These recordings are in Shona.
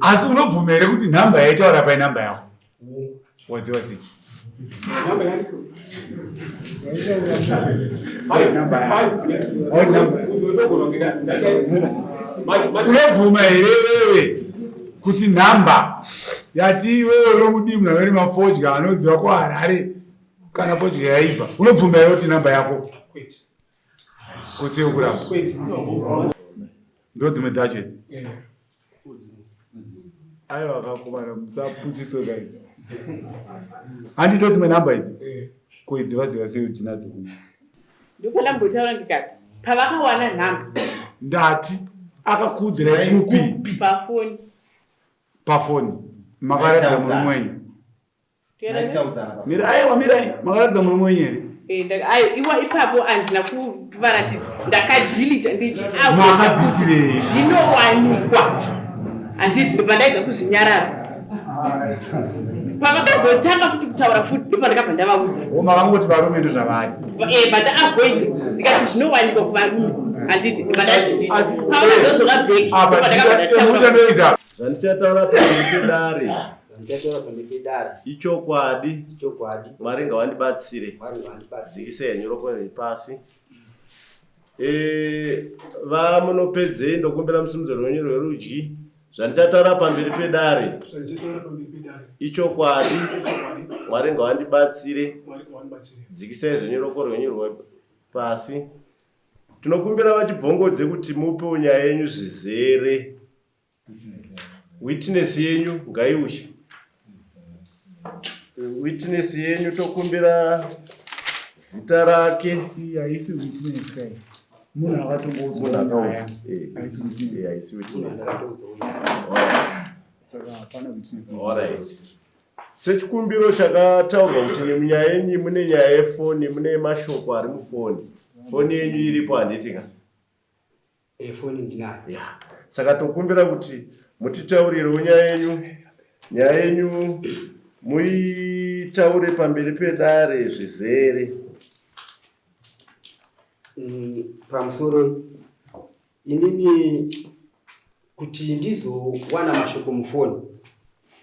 Asi unobvuma here kuti nhamba yaitaura pai nhamba yako? Waziva sei? Unobvuma here wewe kuti nhamba yati iwewe unomudii munhu anori mafodya anoziva kuHarare kana fodya yaibva unobvuma here kuti nhamba yako? Kutsi yokuramba. Ndo dzimwe dzacho idzi. Aiwa akakomana mutsapusiswe kai. Handi ndo dzimwe nhamba idzi. Ko idzi vaziva sei kuti tinadzo kuno? Ndopandambotaura ndikati pavakawana nhamba. Ndati akakuudzirai kupi? Pafoni. Pafoni. Makaratidza murume wenyu. Mirai, aiwa mirai, makaratidza murume wenyu here? Eh, iwa ipapo handina kuvaratidza, ndakadhilita ndichiamakadhitirei zvinowanikwa, handiti ndobva ndaedza kuzvinyarara. Pavakazotanga futi kutaura futi ndopandakabva ndavaudza. Makangoti varume ndozvavari. Eh, but avoid ndikati zvinowanikwa kuvarume, handiti ndobva ndadhilita. Pavakazodzoka back ndopandakabva ndataura. Zvandichataura pamberi pedare. Zvandichataura pamberi pedare. Ichokwadi. Ichokwadi. Mwari ngavandibatsire. Mwari ngavandibatsire. Dzikisai henyu roko pasi. Eh, vamunopedzei ndokumbira musimudze rwenyu rwerudyi. Zvandichataura pamberi pedare. Zvandichataura pamberi pedare. Ichokwadi. Ichokwadi. Mwari ngavandibatsire. Mwari ngavandibatsire. Dzikisai zvenyu roko rwenyu rwe pasi. Tinokumbira vachibvongodze kuti mupewo nyaya yenyu zvizere. Witness yenyu ngaiuye. Witness yenyu tokumbira zita rake. Iyi haisi witness kai. Munhu akatongoudzwa. Munhu akaudzwa. Haisi witness. Eh, haisi witness. Saka hapana witness. All right. Sechikumbiro chakataurwa kuti munyaya yenyu mune nyaya yefoni, mune mashoko ari mufoni. Foni yenyu iripo handiti ka? Eh, foni ndinayo. Yeah. Saka tokumbira kuti mutitaurirewo nyaya yenyu, nyaya yenyu muitaure pamberi pedare zvizere. Pamusoro inini kuti ndizowana mashoko mufoni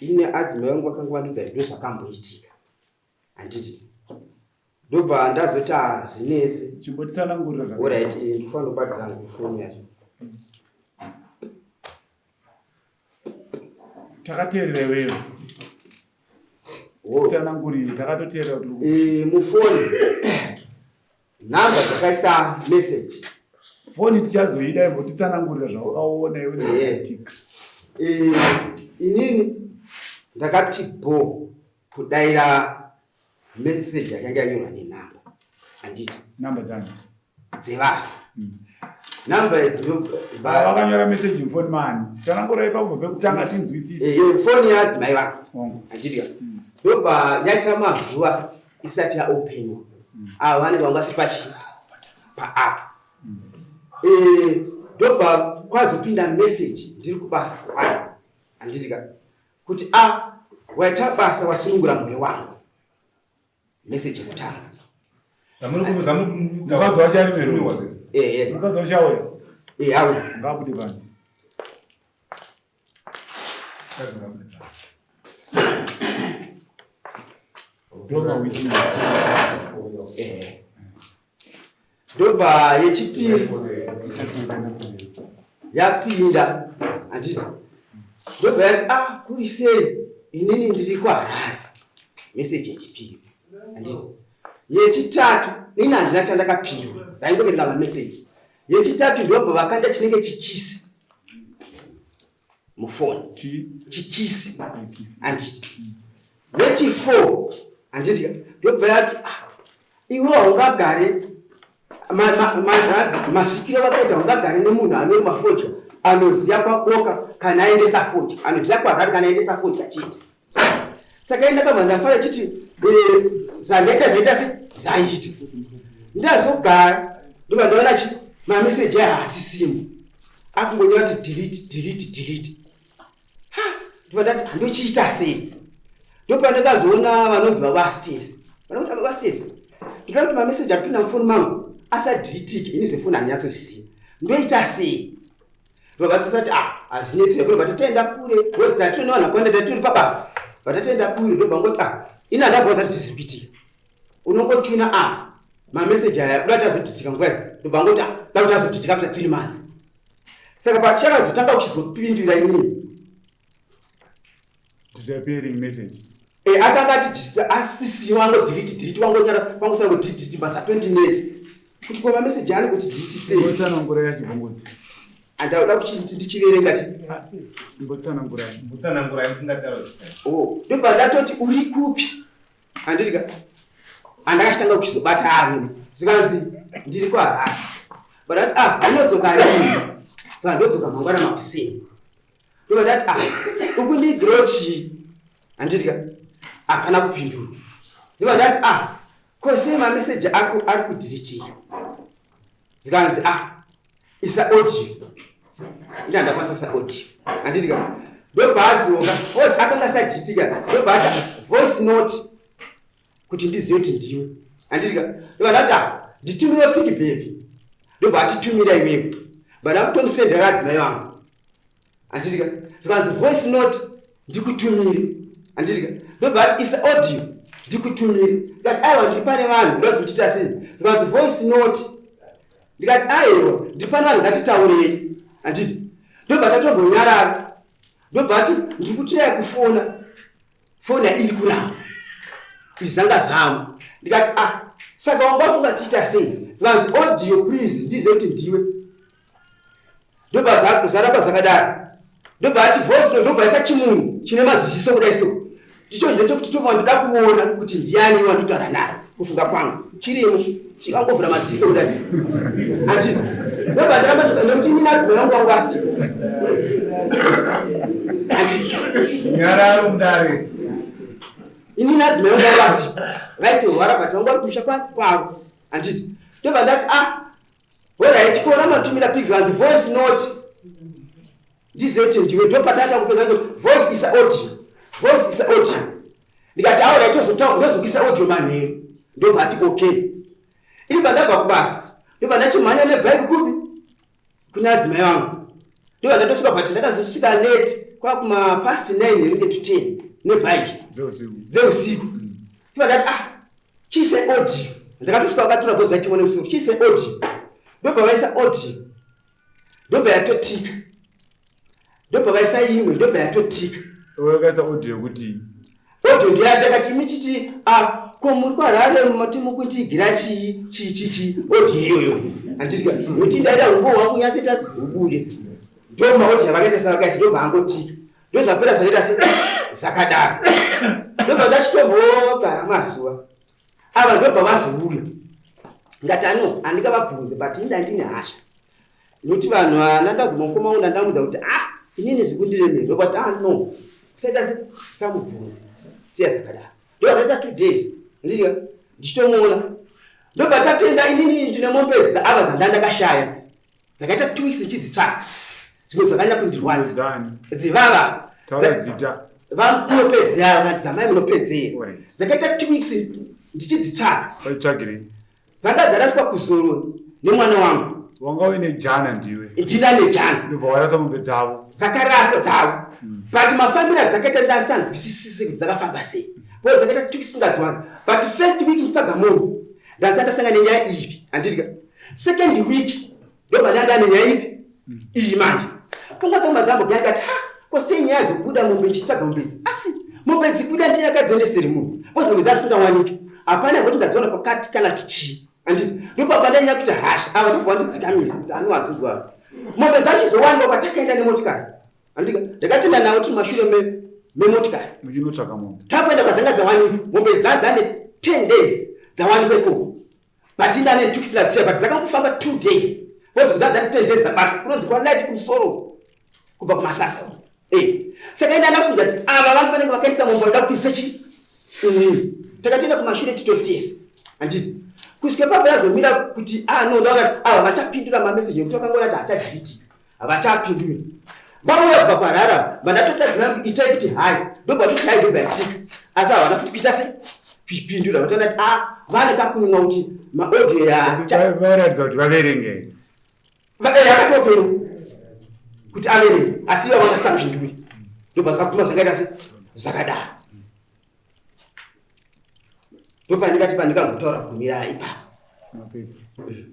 ini adzimai vangu vakanga vandiudza kuti ndozvakamboitika handiti ndobva ndazoti hazvinetse Chimbotitsanangurira zvakanaka. Alright, ndikufanira kubatidza hangu foni yacho. Takateerera iwewe. Oh. Tsanangurire, takatoteerera kuti Mufoni nhamba dzakaisa message. Foni tichazoida imbotitsanangurira zvawakaona iwe nezvakaitika. Inini ndakati bho kudaira message yakanga yanyorwa nenhamba, handiti? Namba dzani? Dzevanhu. Namba idzi ndo vakanyora message mufoni mani? Tsanangura ipapo pekutanga tinzwisise. Foni yadzimai vangu. Hongu. Handiti ka? Ndobva yaita mazuva isati yaopenwa. Ava vanenge vanga vasiri pachi paapp. Ndobva kwazopinda message ndiri kubasa kwayo. Handiti ka? Kuti a waita basa wasunungura moyo wangu. Message yekutanga. Mukadzi wacho ari mero. Mukadzi wacho auya. Auya. Ngaabude panze. Ndobva yechipiri yapinda, handiti? Ndobva yati ah, kuri sei inini ndiri kuHarare. Message yechipiri, handiti? Yechitatu ini handina chandakapindura, ndaingoverenga mameseji. Yechitatu ndobva vakanda chinenge chikisi mufoni, chikisi, handiti? Yechi4, handiti? Ndobva yati ah, iwe haungagare masvikiro vakaita, ungagare nemunhu anorima fodya anoziva kwaboka kana aendesa fodya, anoziva kwaRari kana aendesa fodya chete. Saka indakabva ndafara chiti zvandaita zvaita se zvaita. Ndazogara ndobva ndaona chi mameseji aya haasisimo, akungonyora kuti delete delete delete. Ha, ndobva ndati handochiita sei? Ndopandakazoona vanonzi baba Astesi. Vanoti baba Astesi, ndoda kuti mameseji ari kupinda mufoni mangu asadhilitike, ini zvefoni handinyatsozviziva, ndoita sei? Ndobva vasati ah hazvinetsi ndobva tatoenda kure because tatiri nevanhu vakawanda tatiri pabasa. Vatatoenda kure ndobva ngoti ah ini handabva zati zviri kuitika. Unongochuna ah mameseji aya kuda tazodhitika nguva iyo ndobva ngoti ah da kuti azodhitika after 3 months. Saka pachakazotanga kuchizopindura inini disappearing message Eh, akanga ati asisi wango delete delete wango nyara wango sango delete delete basa 20 minutes kuti kwa message ani kuti delete sei ngotsanangura yachibvongodzi andauda kuti ndichiverenga chi ngotsanangura ngotsanangura musingatauri oh ndobva ndatoti uri kupi handiti andakachitanga kuchizobata ari zvikanzi ndiri kwaHarare but ati ah ndinodzoka rini saka ndodzoka mangwana makuseni ndobva ndati ah ukundigirawo chii handiti ka hapana kupindura ndobva ndati ah ko sei mameseji ako ari kudhiritika zikanzi ah isa audio ina ndakwanisa kuisa audio handiti ka ndobva adzoka voice akanga asadhitika ndobva ati voice note kuti ndizive kuti ndiwe handiti ka ndobva ndati ah nditumire piki baby ndobva atitumira iwewe bva ndakutomusendera adzimai vangu handiti ka zikanzi voice note ndikutumire handiti ka ndobva ati isa audio ndikutumire ndikati aiwa ndiri pane vanhu ndozi ndichiita sei zikanzi voice note ndikati aiwa ndiri pane vanhu ngatitaurei handiti ndobva tatombonyarara ndobva ati ndiri kutirai kufona foni iri kuramba izvi zvanga zvamo ndikati ah saka wanga wafunga tiita sei zikanzi audio please ndizive kuti ndiwe ndobva zvaramba zvakadaro ndobva ati voice note ndobva isa chimunhu chine maziziso kudai so ndicho ndechekuti tova ndoda kuona kuti ndiani wanditaura naye kufunga kwangu chirimo chikangovhura maziso kudai ati ndobva ndaramba nekuti inini adzimai vangu vangu asiko ati nyararo mudare inini adzimai vangu vangu asiko vaitorwara but vangu vari kumusha kwavo handiti ndobva ndati ah Horaiti ko ramatumira pics hanzi voice note ndizete ndiwe ndopatata kupedza kuti voice isa audio voice isa audio ndikati aoraiti ndozokuisa audio manheru ndobva ati okay ini pandabva kubasa ndobva ndachimhanya nebhaiki kupi kune adzimai vangu ndobva ndatosvika but ndakazosvika late kwakuma past 9 ringe to 10 nebhaiki dzeusiku ndobva ndati ah chiise audio ndakatosvika vakatura bhozi vachiona musoro chiise audio ndobva vaisa audio ndobva yatotika ndobva vaisa imwe ndobva yatotika vakaisa audio yekuti audio ndeyandakati imi chiti ah ko muri kuharare mati mukundiigira chii chii chii chii audio iyoyo handitika nokuti ndaida humbo hwangu nyatsoita hubude ndo maaudio avakaita savakaisa ndobva angotika ndozvapera zvakaita se zvakadaro ndobva ndachitombogara mazuva ava ndobva vazouya ndati ano handingavabvunze but ini ndandine hasha nokuti vanhu vana ndabvuma mukoma wangu ndandamudza kuti ah inini zvikundiremera ndobati ah no kusaita se usamubvunze siya zvakadaro ndobva ndaita 2 days ndidya ndichitomuona ndobva tatenda inini ndine mombe dzaava dzandandakashaya dzakaita 2 weeks ndichidzitsvaga dzimwe zvakanyanya kundirwadza dzani dzivava taura zita vamunopedzera kana dzamai munopedzera Alright. dzakaita 2 weeks ndichidzitsvaga waitsvagirei dzanga dzaraswa kuzoro nemwana wangu wanga uine jana ndiwe ndina nejana ndobva warasa mombe dzavo dzakaraswa dzavo but mafambiro adzakaita ndasanzwisisise kuti dzakafamba sei bo dzakaita 2 weeks singadziwani but first week nditsvaga munhu ndasati ndasangana nenyaya ipi handidya second week ndobva ndanda nenyaya ipi iyi manje punga kamadzambo ndikati ha ko sei nyaya zokubuda mombe ndichitsvaga mombe idzi asi mombe dzikubuda ndiyakadzendeseri munhu because mombe dzasingawaniki hapana kuti ndadziona pakati kana tichii handiti ndopapa ndanyanya kuita hasha ava ndobva wandidzikamisa kuti anowazvinzwa mombe dzachizowanikwa kwatakaenda nemotikari handika ndakatenda navo tiri mashure memotikari muchinotsvaka mombe takuenda kwadzanga dzawanikwa mombe dzadzane 10 days dzawanikwa ikoko but indane tukisira dzicha but dzakangofamba 2 days because kudzadzani 10 days dzabatwa kunonzi kwalight kumusoro kubva kumasasa Eh. Saka enda ndafunga kuti ava vanofanira vakaisa mombe vada kuisa chi inini takatoenda kumashure titotesa handiti kusvika papo yazomira kuti ah no ndaona kuti ava vachapindura mameseji ekuti vakangoona kuti hachadhiritika havachapinduri vauya kubva kwarara vandatotadzina itai kuti hai ndobva toti hai ndobva yatika asi havana futi kuita se kuipindura vatoona kuti ah vane kakunwa kuti maaudio Asi vairatidza kuti vaverenge yakatopera Kuti averenge asi ivo vangasapinduri ndobva zvakaguma zvakaita se zvakadaro. Ndopandingati pandingangotaura kumira ipapo.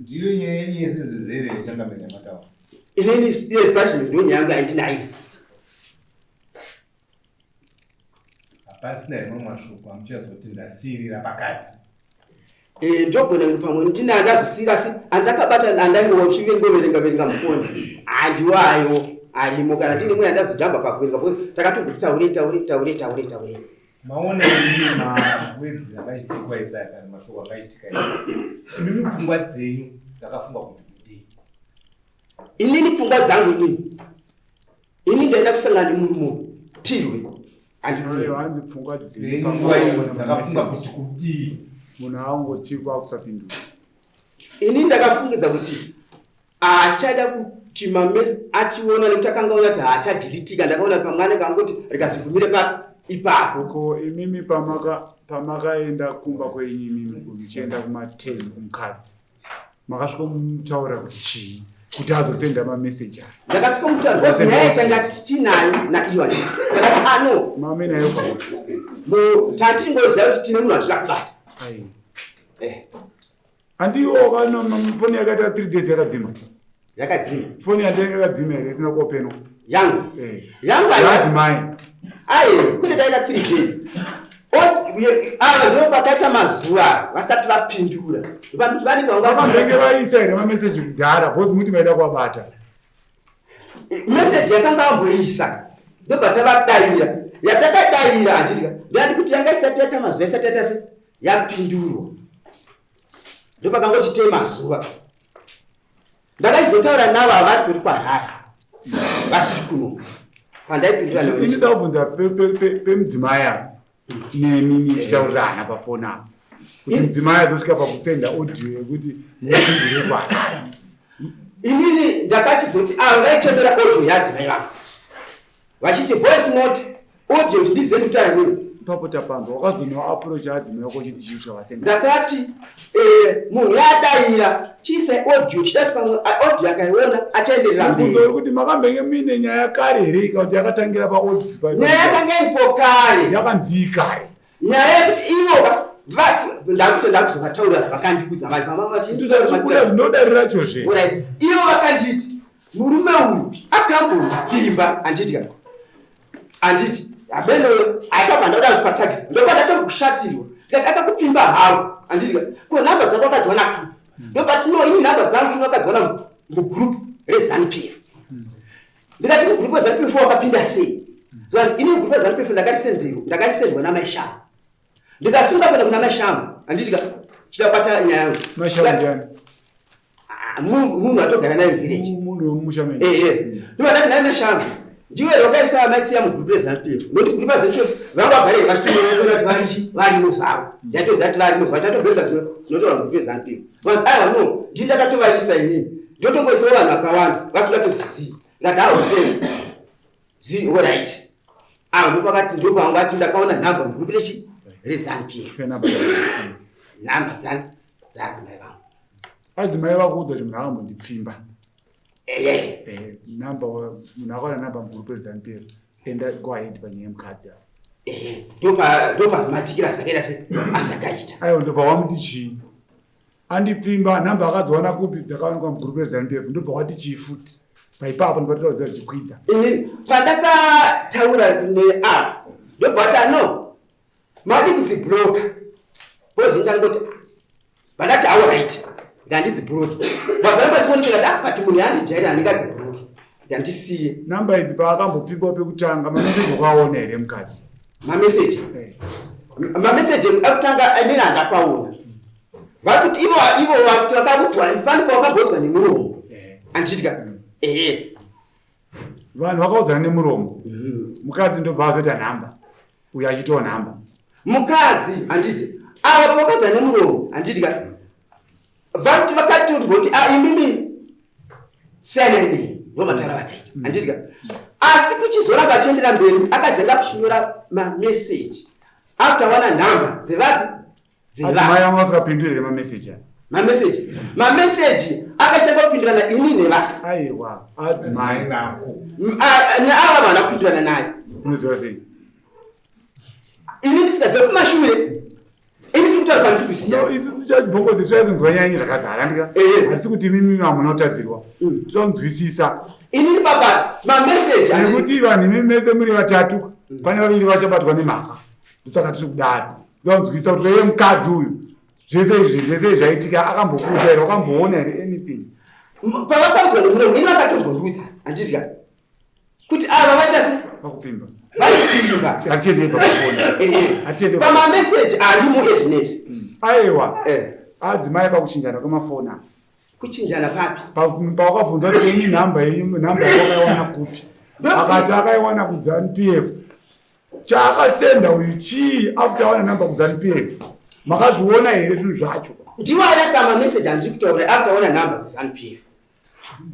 Ndiyo nyaya yenyu yese zvizere yechangamire yamataura. Inini yes passion ndiyo nyaya yangu yandinayo. Hapasina here mamwe mashoko amuchazoti ndasiirira pakati? Eh, ndogona pamwe ndine andazosiira asi andakabata andaingoverenga verenga mufoni handiwayo arimo kana ndine mwe andazojamba pakuverenga because takatomboti taure taure taure taure taure. Maona imi mawedzi akaitikwa isaya kana mashoko akaitika isaya, imimi pfungwa dzenyu dzakafunga kuti kudii? Inini pfungwa dzangu inini ini ndaida kusangana nemurume uyu tirwe. Hanzi pfungwa dzenyu dzakafunga kuti kudii? Munhu aungotikwa akusapindura. Ini ndakafungidza kuti achada kuti mamesi achiona nekuti akanga ona kuti haachadhilitika. Ndakaona kuti pamwe anenge angoti rikazigumire pa ipapo. Ko imimi pamakaenda kumba kwenyu imimi muchienda kuma 10 kumukadzi makasvika mutaura kuti chii kuti azosenda mameseji aya? Ndakasvika mutaura because nyaya yatanga tichinayo naiwa ndakati ano mame nayo pa tatingoziva kuti tine munhu atida kubata. Handiwo kana foni yakaita 3 days yakadzima. Yakadzima. Foni yandenge yakadzima here isina kuopenwa? Yangu. Yangu Yadzimai. Aye, kune taita 3 days. Ava ndo vakaita mazuva vasati vapindura. Vanhu vanenge vanga Vakazenge vaisa here mameseji kudhara because muti maida kuabata. Meseji yakanga vamboisa ndobva tavadaira. Yatakadaira handiti ndati kuti yanga isati yaita mazuva isati yaita se yapindurwa. Ndopakangoti te mazuva. Ndakachizotaura navo havatori kwaRara vasiri kuno pandaipindura navo. Ini ndakubvunza pemudzimai apa nemi muchitaurirana pafoni apa kuti mudzimai azosvika pakusenda audio yekuti mutsindire kwaRara. Inini ndakachizoti avo vaichemera audio yadzimai vangu vachiti voice note audio kuti ndizive kutaura nini. Ipapo tapamba wakazonoa approach adzimai wako uchiti chii kusvika vasenda. Ndakati munhu yadaira chiisai audio chidati pamwe audio akaiona achaenderera mberi. Mubvunzo uri kuti makambenge muine nyaya kare here kana kuti yakatangira pa audio pa- Nyaya yakanga iripo kare. Yakanzi kare. Nyaya yekuti ivo ndakuti ndakuzovataurira zvavakandiudza manje mama vati Ndizvo zvinodarira chozve. Alright. Ivo vakanditi murume uyu akambopfimba handiti ka? Handiti hameno aipapa ndakuda kuzvipatsvakisa ndopa ndatokushatirwa ndikati akakupfimba hawo handiti ka? Ko nhamba dzako akadziwana kupi? Ndobati no ini nhamba dzangu ini akadziwana mugroup reZANU PF. Ndikati mugroup reZANU PF wakapinda sei? So ini mugroup reZANU PF ndakarisendwa naMai Shamu. Ndikasunga kuenda kuna Mai Shamu handiti ka? Chida kubata nyaya yangu. Mai Shamu ndiani? Munhu atogara naye muvillage. Munhu wemumusha menyu. Ndivo ndati naye Mai Shamu. Ndiwe here wakaisa Mai Tsiya mugroup reZANU PF. Nokuti group reZANU PF vanga vagare vachitoona kuti vari varimo zvavo. Ndatoziva kuti varimo zvavo. Tatobheka zvinotaura mugroup reZANU PF. Vanzi aiwa no, ndini ndakatovaisa inini. Ndotongoisawo vanhu vakawanda vasingatozvizivi. Ndikati awo okay. Zviri all right. Ava ndopakati ndopangati ndakaona nhamba mugroup rechi reZANU PF. Nhamba dzadzimai vangu. Adzimai vakuudza kuti munhu akambondipfimba. Nhamba munhu akaona nhamba mugroup reZANU PF. Enda go ahead panyaya yemukadzi apa. Ndopa matikira zvakaita se azvakaita. Aiwa ndobva wamuti chii? Andipfimba nhamba akadziwana kupi dzakawanikwa mugroup reZANU PF ndobva wati chii futi? Paipapo ndobva toda kuziva zvichikwidza. Ini pandakataura ne a ndobva wati ano madi kudzibloka. Because ndangoti vandati all right ndandidzibloke. Mazana pachioneka kuti but munhu yandijaira handingadzibloke. Ndandisiye. Namba idzi paakambopfimba pekutanga mameseji wakaona here mukadzi? Mameseji? Mameseji ekutanga inini handakaona. Vakuti ivo vakakudzwa pane pavakabhodzwa nemuromo. Handiti ka? Vanhu vakaudzana nemuromo. Mukadzi ndobva azoita nhamba. Uyo achitiwo nhamba. Mukadzi handiti ava pavakaudzana nemuromo handiti ka? Vakuti vakatomboti imimi siyanai ndo mataura vakaita handiti ka? Asi kuchizoramba achiendera mberi akazenga kuchinyora mameseji after wana nhamba dzevapi? Adzimai vanga vasingapinduri here mameseji aya? Mameseji mameseji akatanga kupindirana ini neva. Aiwa, adzimai vako. Neava vana kupindirana naye. Unoziva sei? Ini ndisikaziva kumashure. Ini ndiri kutaura pandiri kuziva. No, isu tichibvongodzi tichazonzwa nyaya yenyu zvakazara ndika. Hatisi kuti imimi hamunotadzirwa. Tinonzwisisa. Inini baba mameseji nekuti vanhu imi mese muri vatatu pane vaviri vachabatwa nemhaka. Ndosaka tiri kudaro. Ndonzwisisa kuti iye mukadzi uyu zvese izvi zvese izvi zvaitika akambokuudza here wakamboona here anything. Pavakaudzwa nemuromo ini vakatombondiudza handidya kuti ava vaita se Vakupfimba. Vaipfimba. Hatiendei pakufona. Hatiendei Pamameseji arimo ezvinezvi. Aiwa. Adzimai pakuchinjana kwemafoni aya. Kuchinjana papi? Pawakabvunza kuti ini nhamba yenyu nhamba yako akaiwana kupi? Akati akaiwana kuZANU PF. Chaakasenda uyu chii after awana nhamba kuZANU PF? Makazviona here zvinhu zvacho? Ndiwo ayaka mameseji andiri kutaura after awana nhamba kuZANU PF.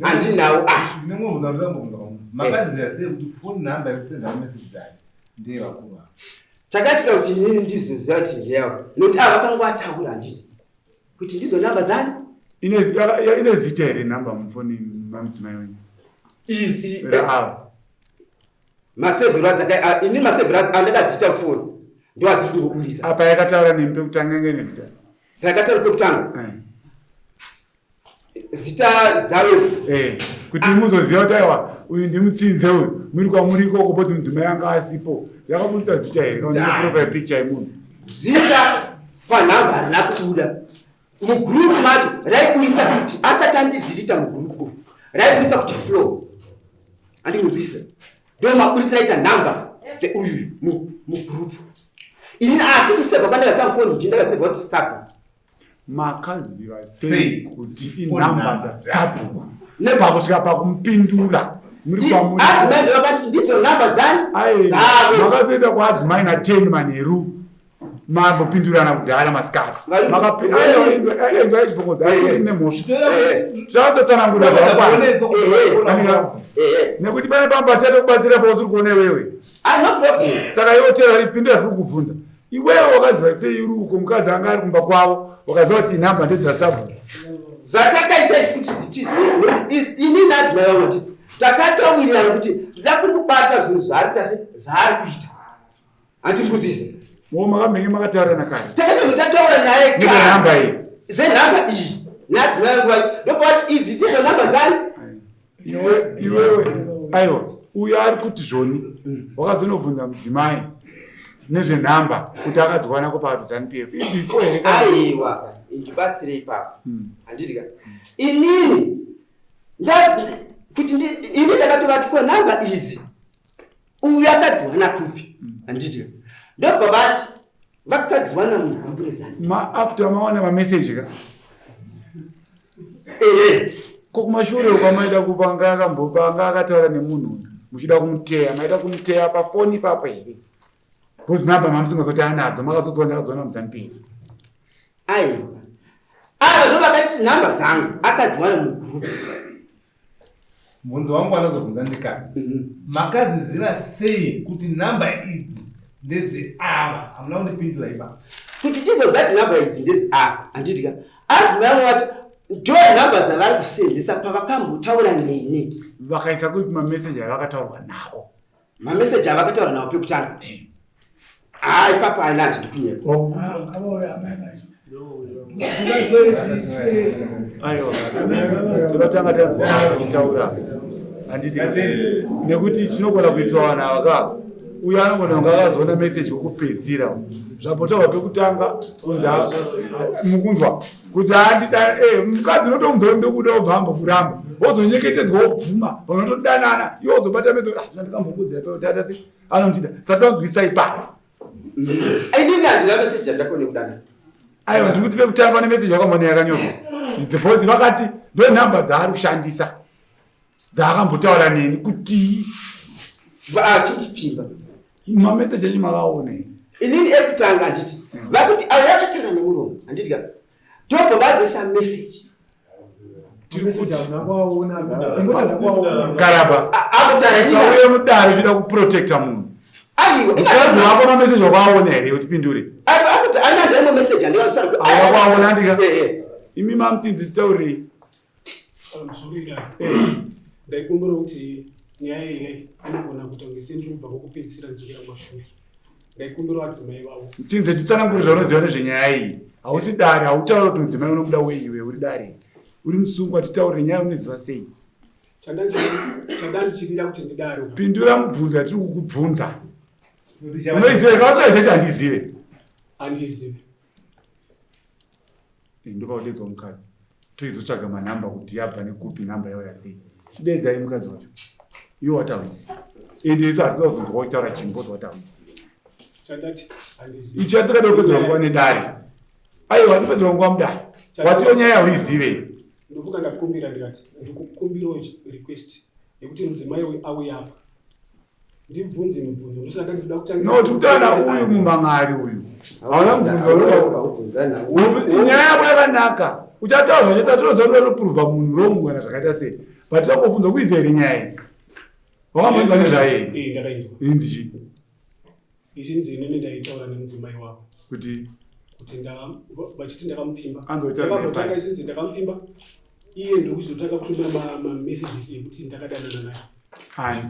Handinawo aya. Ndine mumwe mubvunzo wandinoda kumbobvunza. Makaziva sei kuti phone number yekusenda mameseji aya ndeyevakuru ava? Chakaitika kuti inini ndizoziva kuti ndeyavo nekuti ava vakanga vataura handiti kuti ndidzo nhamba dzani. Ine zita here nhamba mufoni mamudzimai wenyu? Raavo. Masevhero adzaka ini masevhero andakadziita mufoni ndo adziri kungoburitsa. Apa yakataura nemi pekutanga inge ine zita. Yakataura pekutanga. Zita dzave. Kuti muzoziva kuti aiwa uyu ndimutsinze uyu muri kwamuri ikoko potsi mudzimai anga asipo yakaburitsa zita here kana kuti profile picture yemunhu. Zita panhamba harina kubuda mugroup macho raiburitsa kuti asati andidhilita mugroup umu raiburitsa kuti flow andinzwise ndo maburitsa raita nhamba dzeuyu mugroup ini asi kusevha kwandakaseva mufoni ndi ndakasevha kuti sub. Makaziva sei kuti inhamba dzasabhuku pakusvika pakumupindura muri kwamuri? Adzimai ndo vakati ndidzo nhamba dzani dzavo. Makazoenda kwaadzimai na 10 manheru mambopindurana kudhara masikati. Makaenza chibvongodzi asi nemhosva. Zvatotsanangura zvakakwana. Nekuti pane pamba tichatokubatsira pausiri kuona iwewe. No problem. Saka iwe tera ipindura zviri kubvunza. Iwewe wakaziva sei uri uko mukadzi anga ari kumba kwavo wakaziva kuti nhamba ndedzasabhuku. Zvatakaita isu kuti zitizve ini nadzimai vangu kuti takatowirirana kuti ndoda kungobata zvinhu zvaari kuita se zvaari kuita. Handimbudzise. Mo makamhenge makataurirana kare. Takatanga tataura naye kare. Nenhamba iyi. Zenhamba iyi. Nadzimai vangu vacho ndobva idzi ndidzo nhamba dzani. Iwewe aiwa uyo ari kuti zvoni wakazonobvunza mudzimai nezvenhamba kuti akadziwana kupa ZANU PF. Before here kana? Aiwa, ndibatsire ipapo. Handidya. Inini kuti ini ndakatovati ko nhamba idzi uyu akadziwana kupi? Handidya. Ndobva vati vakadziwana muhambure ZANU. After maona mameseji ka? Ko kumashure uko maida kupa anga akambopa anga akataura nemunhu uyu muchida kumuteya maida kumuteya pafoni ipapo here? Because nhamba mamusingazoti anadzo makazodziwana ndakadziwana muZANU PF. Aiwa. Ava ndo vakati nhamba dzangu akadziwana mugroup. Mubvunzo wangu wandazobvunza ndikati makadziziva sei kuti nhamba idzi ndedzeava? Hamuna kundipindura ipapo. Kuti tizoziva kuti nhamba idzi ndedzeava handiti ka? Adzimai vamwe vati ndo nhamba dzavari kuseenzesa pavakambotaura neni. Vakaisa kupi mameseji avakataurwa nawo? Mameseji avakataura nawo pekutanga. Ipapo haina handidi kunyepa. Aiwa, tinotanga tanzwa vachitaura. Handiti nekuti chinogona kuitwa vanhu ava ka uyo anogona kunge akazoona meseji wekupedzisira zvapotaurwa pekutanga kunzi mukunzwa kuti handida mukadzi unotomuudza kuti ndokuda wobva ambokuramba wozonyeketedzwa wobvuma vanotodanana iwe wozobata meseji zvandikambokuudza ipapo tata sei anondida saka tonzwisa ipapo. Inini handina meseji yandakone kudanana. Aiwa, ndiri kuti pekutanga nemeseji yakamboona yakanyorwa. Suppose vakati ndo nhamba dzaari kushandisa dzaakambotaura neni kuti Achindipimba. Mameseji enyu makaona here? Inini ekutanga handiti vakuti avo yakataura nemuromo handiti ka ndobva vazoisa meseji. Karaba. Sauye mudare uchida kuprotecta munhu. Aiwa, Mukadzi wako mameseji wakaona here kuti pindure? Aiwa, akuti ana ndine meseji andikazotaura kuti Awa kwaona ndika. Imi mamutsinzi titaurei. Ndaikumbira kuti nyaya iyi inogona kuita kunge sendiri kubva kwokupedzisira ndidzokera kumashure. Ndaikumbira vadzimai vavo. Mutsinzi titsanangure zvaunoziva nezvenyaya iyi. Hausi dare, hautauri kuti mudzimai unobuda wei iwe uri dare. Uri musungwa titaurire nyaya unoziva sei. Chandandichidira kuti ndidaro. Pindura mubvunzo yatiri kukubvunza. Unoiziva here? Unoiziva kuti handizive. Handizive. Eh, ndopakudeedzwa mukadzi. Toizotsvaga manhamba kuti yabva nekupi nhamba yauya sei. Chideedzai mukadzi wacho. Iwe wati hauizive. Ende isu hatisi kuzonzwa kutaura chinhu because wati hauizive. Chandati handizive. Ichi hatisakada kupedzerwa nguva nedare. Aiwa hatipedzerwa nguva mudare. Watiwo nyaya hauizive. Ndofunga ndakumbira ndikati ndikukumbirawo request yekuti mudzimai uyu auye apa. Ndibvunze mibvunzo ndosaka ndati ndoda kutanga. No tikutaura uyu mumang'ari uyu. Hauna mubvunzo nyaya yako yakanaka. Uchataura zvachoita tinoziva kuti unoprova munhu wrong kana zvakaita sei. But tangobvunza kuiziva here nyaya iyi. Wakambonzwa nezvayo here? Eh ndakainzwa. Inzi chii? Ichinzi inini ndaitaura nemudzimai wavo. Kuti kuti vachiti ndakamupfimba. Anzotaura ichinzi ndakamupfimba. Iye ndokuzotanga kutumira mamessages ekuti ndakadanana naye. Ani?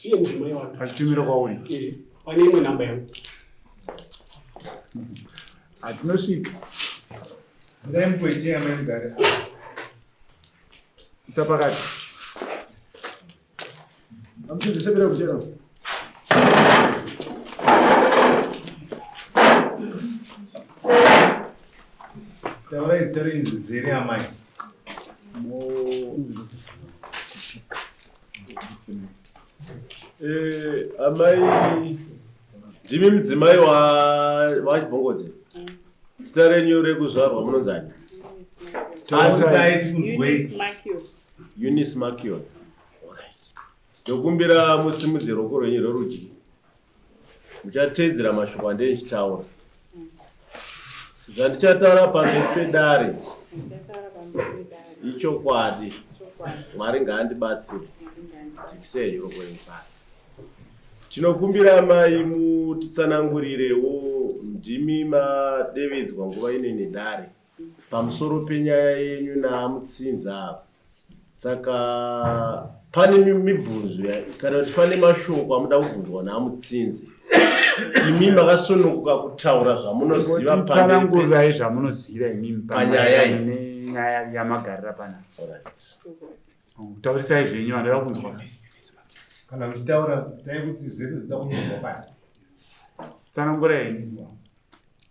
Iye mudzimai wake. Achitumira kwauri? Eh, pane imwe namba yangu. Hatinosvika. Isa pakati. Amuchizvisebera kuchera. Taurai zita renyu zvizere amai. Eh, amai ndimi mudzimai wachibvongodze zita renyu rekuzvarwa munonzani? Taurai tikunzwei. Eunice Makion. Ndokumbira musimudze ruoko rwenyu rwerudyi. Muchateedzera mashoko andee ndichitaura. Zvandichataura pamberi pedare ichokwadi. Mwari ngaandibatsire. Dzikisei ruoko rwenyu pasi. Tinokumbira amai mutitsanangurirewo ndimi madevedzwa nguva ino nedare pamusoro penyaya yenyu naMutsinza ava. Saka pane mibvunzo kana kuti pane mashoko amuda kubvunzwa naMutsinzi. Imi makasununguka kutaura zvamunoziva Tsanangurai zvamunoziva imimi panyaya iyi. Nenyaya yamagarira panapa. Taurisai zvenyu vanhu kunzwa. Kana muchitaura tai kuti zvese zvinoda kunyorwa pasi. Tsanangurai henyu.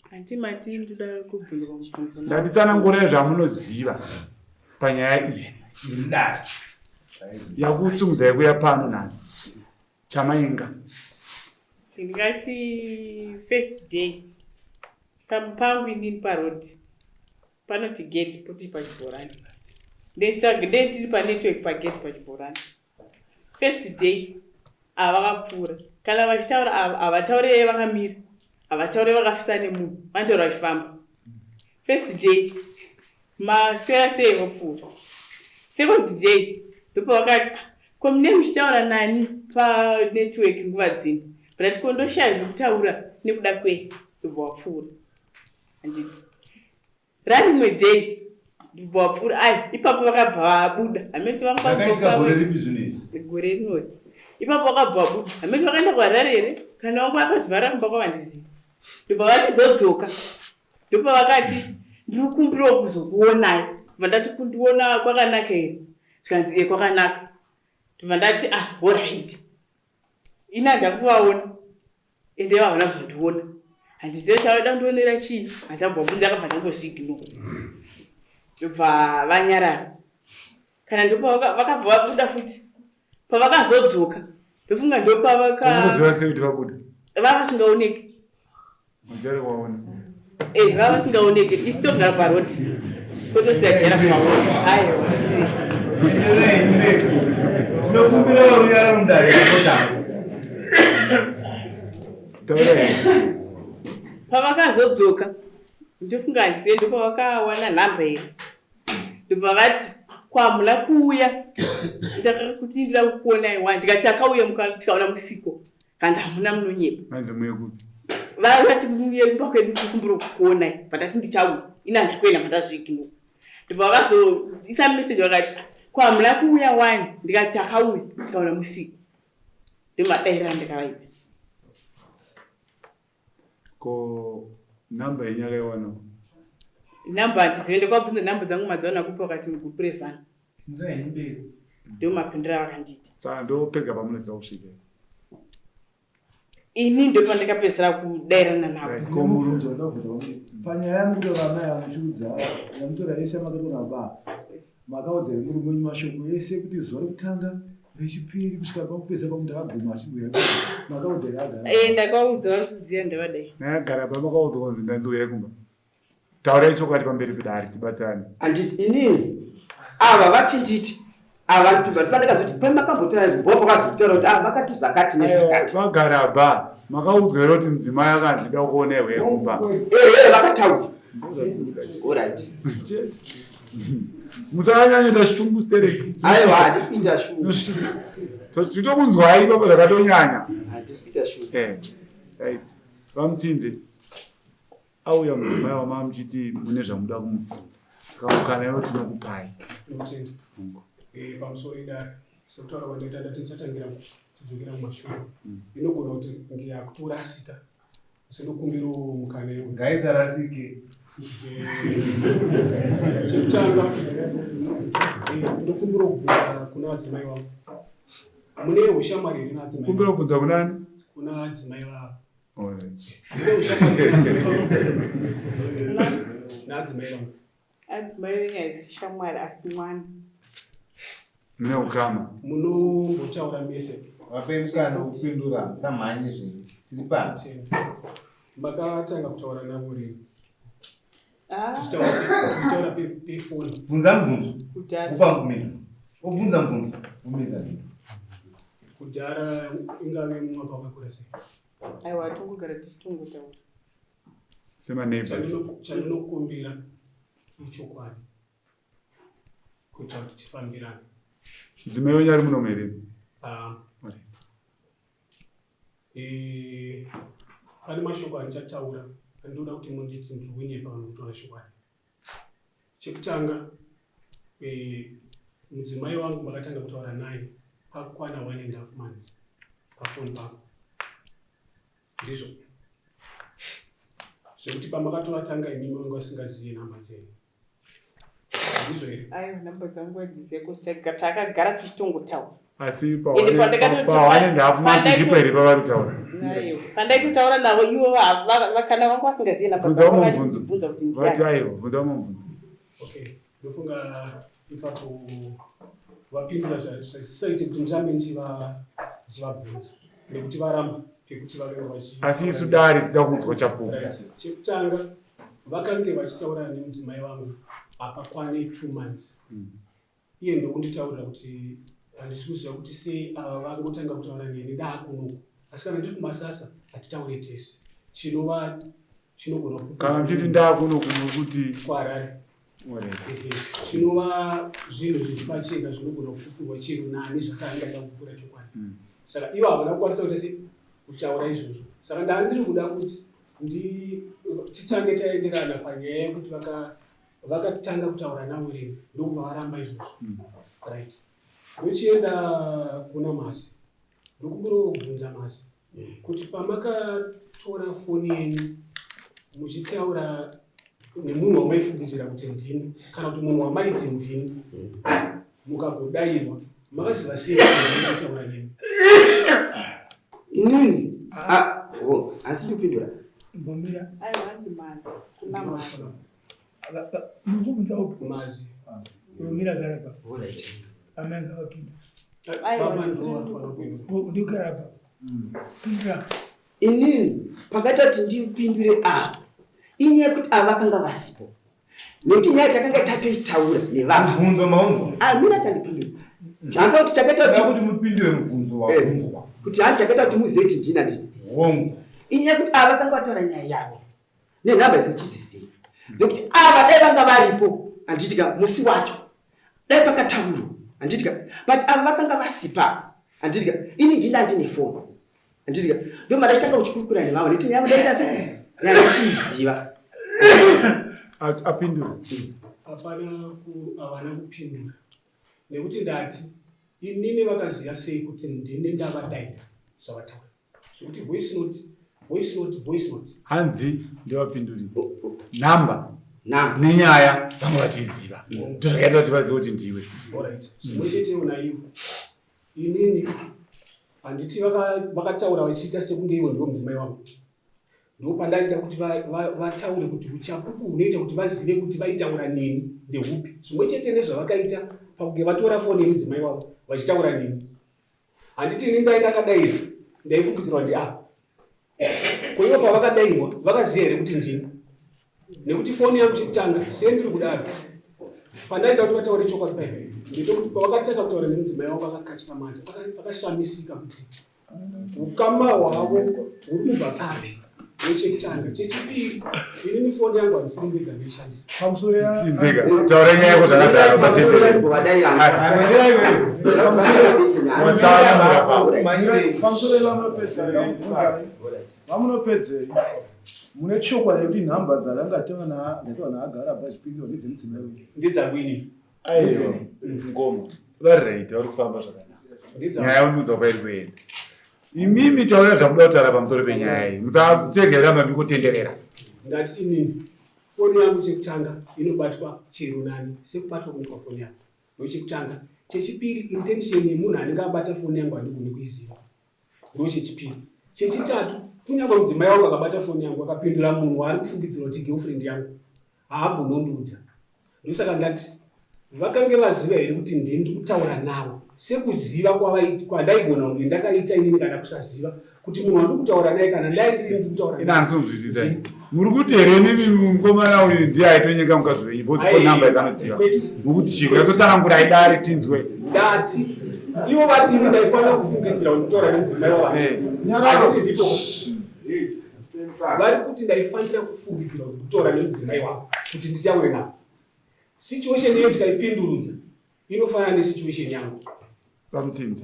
Hanti mati ndoda kubvunzwa mubvunzo. Ndatitsanangurai zvamunoziva panyaya iyi. Mudare. Yakusungudzai kuya pano nhasi. Chamainga. Ndingati first day pangu inini paroad panoti gate poti pachibhorani. Ndetiri panetwork pagate pachibhorani. First day ava vakapfuura. Kana vachitaura havataure vakamira. Havataure vakafisa nemunhu. Vanotaura vachifamba. First day maswera sei vopfuura. Second day ndopavakati ko mune muchitaura nani panetwork nguva dzino. Ndati ko ndoshaya zvekutaura nekuda kwei ndobva wapfuura. Handiti. Rarimwe day ndobva wapfuura ai ipapo vakabva vabuda. Hameti Zvakaitika gore ripi zvinhu izvi? Gore rinori. Ipapo vakabva vabuda. Hameti vakaenda kuHarare here? Kana vangu vakazvivhara kumba kwavandiziva. Ndobva vachizodzoka. Ndobva vakati ndiri kukumbirawo kuzokuonai. Ndobva ndati kundiona kwakanaka here? Zvikanzi e kwakanaka. Ndobva ndati ah alright. Ini handakuvaona. Ende havana kuzondiona. Handizive chavada kundionera chii. Handambobvunza akabva ndangozviignore. Ndobva vanyarara. Kana ndopa vakabva vabuda futi. Pavakazodzoka ndofunga ndopavaka Unoziva sei kuti vabuda? Vavasingaoneki. Mujari waona. Eh, vavasingaoneki. Isu togara paroad. Kototi tajera kumaroad. Aiwa. Tinokumbira runyararo mudare rekotanga. Pavakazodzoka ndofunga handizive ndopavakawana nhamba here. Ndobva vati kwamuna kuuya ndakakuti ndida kukuonai wani ndikati takauya tikaona musiko kanzi hamuna munonyepa. Vanzi muye kupi? Vati muye kumba kwedu tikumbira kukuonai pandati ndichauya ini handakuenda mandazviignore. Ndobva vakazoisa message vakati ko hamuna kuuya wani ndikati takauya tikaona musiko. Ndomadairira ndakavaita. Ko number yenyu yakaiwana? Number handizive ndakavabvunza number dzangu madzaona kupi vakati mugroup rezanu. Ndomapindura vakandiita. Saka ndopega pamunoziva kusvika. Ini ndopandakapedzisira kudairana navo. Mubvunzo wandabvunza kuti panyaya yamukutora amai amuchiudza yamutora yese yamakatora baba makaudza here murume wenyu mashoko ese kuti zuva rekutanga rechipiri kusvika pakupedza pakuti akaguma achibuya makaudza here agara Eh, ndakaudza vari kuziva ndavadai. Nayagara pa makaudzwa kunzi ndanzi uyai kumba. Taurai chokwadi pamberi pedare tibatsirane. Handiti inini ava vachinditi ava ndipindura pandakazoti pamakambotaura izvi bho vakazotaura kuti ah vakati zvakati nezvakati. Vagara ba makaudzwa here kuti mudzimai akanzi da kuona iwe kumba. Ehe vakataura. Alright. Chete. Musanyanyoita shungu stereki. Aiwa handisi kuita shungu. Titokunzwai ipapo zvakatonyanya. Handisi kuita shungu. Eh. Right. Vamutsinze. Auya mudzimai wamama muchiti mune zvamuda kumubvunza. Saka mukana iwo tinokupai. Ndinotenda. Eh, pamusoro idare sekutaura kwandaita ndati ndichatangira tidzokera kumashure. Inogona kuti nge yakutorasika asi ndokumbirawo mukana iwo. Ngaisarasike. Eh, chekutanga eh, ndokumbira kubvunza kuna vadzimai vangu. Mune ushamwari here navadzimai? Kumbira kubvunza kunani? Kuna vadzimai vavo. Alright. Mune ushamwari here navadzimai vangu? Adzimai venyu haisi shamwari asi mwana. Mune ukama. Munombotaura mese. Vape mukana wekupindura musamhanye zvenyu. Tiri pano. Tenda. Makatanga kutaura navo rini? Ah, Tichitaura pefoni. Bvunza mubvunzo. kudhara. Upa mupinduro. Wobvunza mubvunzo. Womira. Kudhara ingave mwaka wakakura sei? Aiwa tongogara tichitongotaura. Sema neighbors. Chandinokumbira ichokwadi kuitira kuti tifambirane. Mudzimai wenyu ari muno here? Ah, Alright. eh, pane mashoko andichataura andinoda kuti munditi ndiri kunyepa kana kutaura chokwadi. Chekutanga, eh, mudzimai wangu makatanga kutaura naye pakwana 1.5 months pafoni pako. Ndizvo zvekuti pamakatovatanga imimi vanga vasingazivi nhamba dzenyu. Ndizvo here? Aiwa namba dzangu hadzizive kuti takagara tichitongotaura. Asi Ende pandakatoti- pa one and a half month pandaito- ndipo here pavari kutaura? Aiwa. Pandaitotaura navo ivo kana vanga vasingazivi namba Bvunza dzangu umwe mubvunzo. vakandibvunza kuti Vati ndiani. aiwa, bvunza umwe mubvunzo. Okay, ndofunga ipapo vapindura zvisaite kuti ndirambe ndichivabvunza nekuti varamba pekuti vave vachi Asi isu dare tida kunzwa chapupu. Right. Chekutanga vakange vachitaura nemudzimai vangu apa kwane 2 months. Iye ndokunditaurira kuti handisi kuziva kuti sei ava vangotanga kutaura neni ndaakunoku asi kana ndiri kumasasa hatitaure tese chinova chinogona Kana muchiti ndaakuno kunokuti kuHarare. Alright. Ehe, zvinova zvinhu zviri pachena zvinogona kupupurwa chero nani zvakaangada kupupura chokwadi. Saka ivo havana kukwanisa kuti se kutaura izvozvo. Saka ndaa ndiri kuda kuti titange taenderana panyaya yekuti vakatanga kutaura navo rini ndokubva varamba izvozvo. Right. Ndochienda kuna Masi. Ndokumbirawo kubvunza Masi kuti pamakatora foni yenyu muchitaura nemunhu wamaifungidzira kuti ndini kana kuti munhu wamaiti ndini mukagodairwa makaziva sei kuti ndini kutaura nemi? Inini ah oh asi ndikupindura. Mbomira. Aiwa hanzi Mazi. Kuna Mazi. Mukubvunza upi? Mazi. Unomira gara pa. Alright. Amai ngavapinde. Aiwa, Baba ndisiri ndivo vanofanira kupindura. Oh, Ndikugara pa. Pindura. Inini pakaita kuti ndipindure apa inyaya yekuti ava vakanga vasipo nekuti nyaya takanga tatoitaura nevava. Mubvunzo maunzwa. Amina kandipindura. Zvaanoita kuti chakaita Toda kuti kuti mupindure mubvunzo wabvunzwa. kuti hanzi chakaita kuti muzive kuti ndini handini. Hongu. Inyaya yekuti ava vakanga vataura nyaya yavo nenhamba dzechizizivi dzekuti ava dai vanga varipo handiti ka musi wacho dai pakataurwa handiti ka but ava vakanga vasipa handiti ka ini ndini andine foni handiti ka ndomara chitanga kuchikurukura nevamwe nekuti nyaya ndaita sei nyaya ndichiiziva. Apindura. Hapana havana kupindura nekuti ndati inini vakaziva sei kuti ndini ndavadaira zvavataura zvekuti voice note voice note voice note. Hanzi ndivapinduri nhamba nenyaya vanga vachiziva ndozvakaita kuti vazive kuti ndiwe. Alright, zvimwe chetewo naivo inini handiti vakataura vachiita sekunge ivo ndivo mudzimai wangu ndopandachida kuti vataure kuti uchapupu hunoita kuti vazive kuti vaitaura neni ndehupi zvimwe chete nezvavakaita pakunge vatora foni yemudzimai wavo vachitaura neni handiti ini ndai ndakadaira ndaifungidzirwa ndi apa ko ivo pavakadairwa vakaziva here kuti ndini nekuti foni yangu chekutanga sendiri kudaro pandaida kuti vataure chokwadi paipai ndetokuti pavakatanga kutaura nemudzimai wangu vakakatyamadza vakashamisika kuti Ukama hwavo huri kubva papi? Nechekutanga, chechipiri, inini foni yangu handisiri ndega ndoishandisa. Tsinzeka, taura nyaya yako zvakazara usatenderere. Vamunopedzei mune chokwadi kuti nhamba dzakanga dzataura naagara bhazvipinzwa ndedzemudzimai wenyu? Ndedzangu inini. Aiwa, ngoma. Vari right, vari kufamba zvakanaka. Nyaya unoudza kwairi kuenda. Imimi taura zvamuda kutaura pamusoro penyaya iyi. Musategera mabikotenderera. Ndati inini foni yangu chekutanga inobatwa chero nani sekubatwa kunoitwa foni yangu. Ndochekutanga. Chechipiri intention yemunhu anenge abata foni yangu handigoni kuiziva. Ndochechipiri. Chechitatu kunyange mudzimai wangu akabata foni yangu akapindura munhu waari kufungidzira kuti girlfriend yangu haagoni kundiudza. Ndosaka ndati vakange vaziva here kuti ndini ndiri kutaura navo sekuziva kwandaigona kunge ndakaita inini kana kusaziva kuti munhu wandiri kutaura naye kana ndai ndiri ndiri kutaura naye. Andisonzwisisa. Muri kuti here imimi mukomana uyu ndiye aitonyenga mukadzi wenyu because phone number dzanoziva. Mukuti chii? Yatotsanangura idare tinzwe. Ndati ivo vati ini ndaifanira kufungidzira kuti kutaura nemudzimai wavanhu. Handiti ndipo. Vari kuti ndaifanira kufungidzira kuti kutaura nemudzimai wavo kuti nditaure navo. Situation iyo tikaipindurudza inofanana nesituation yangu. Pamutsinzi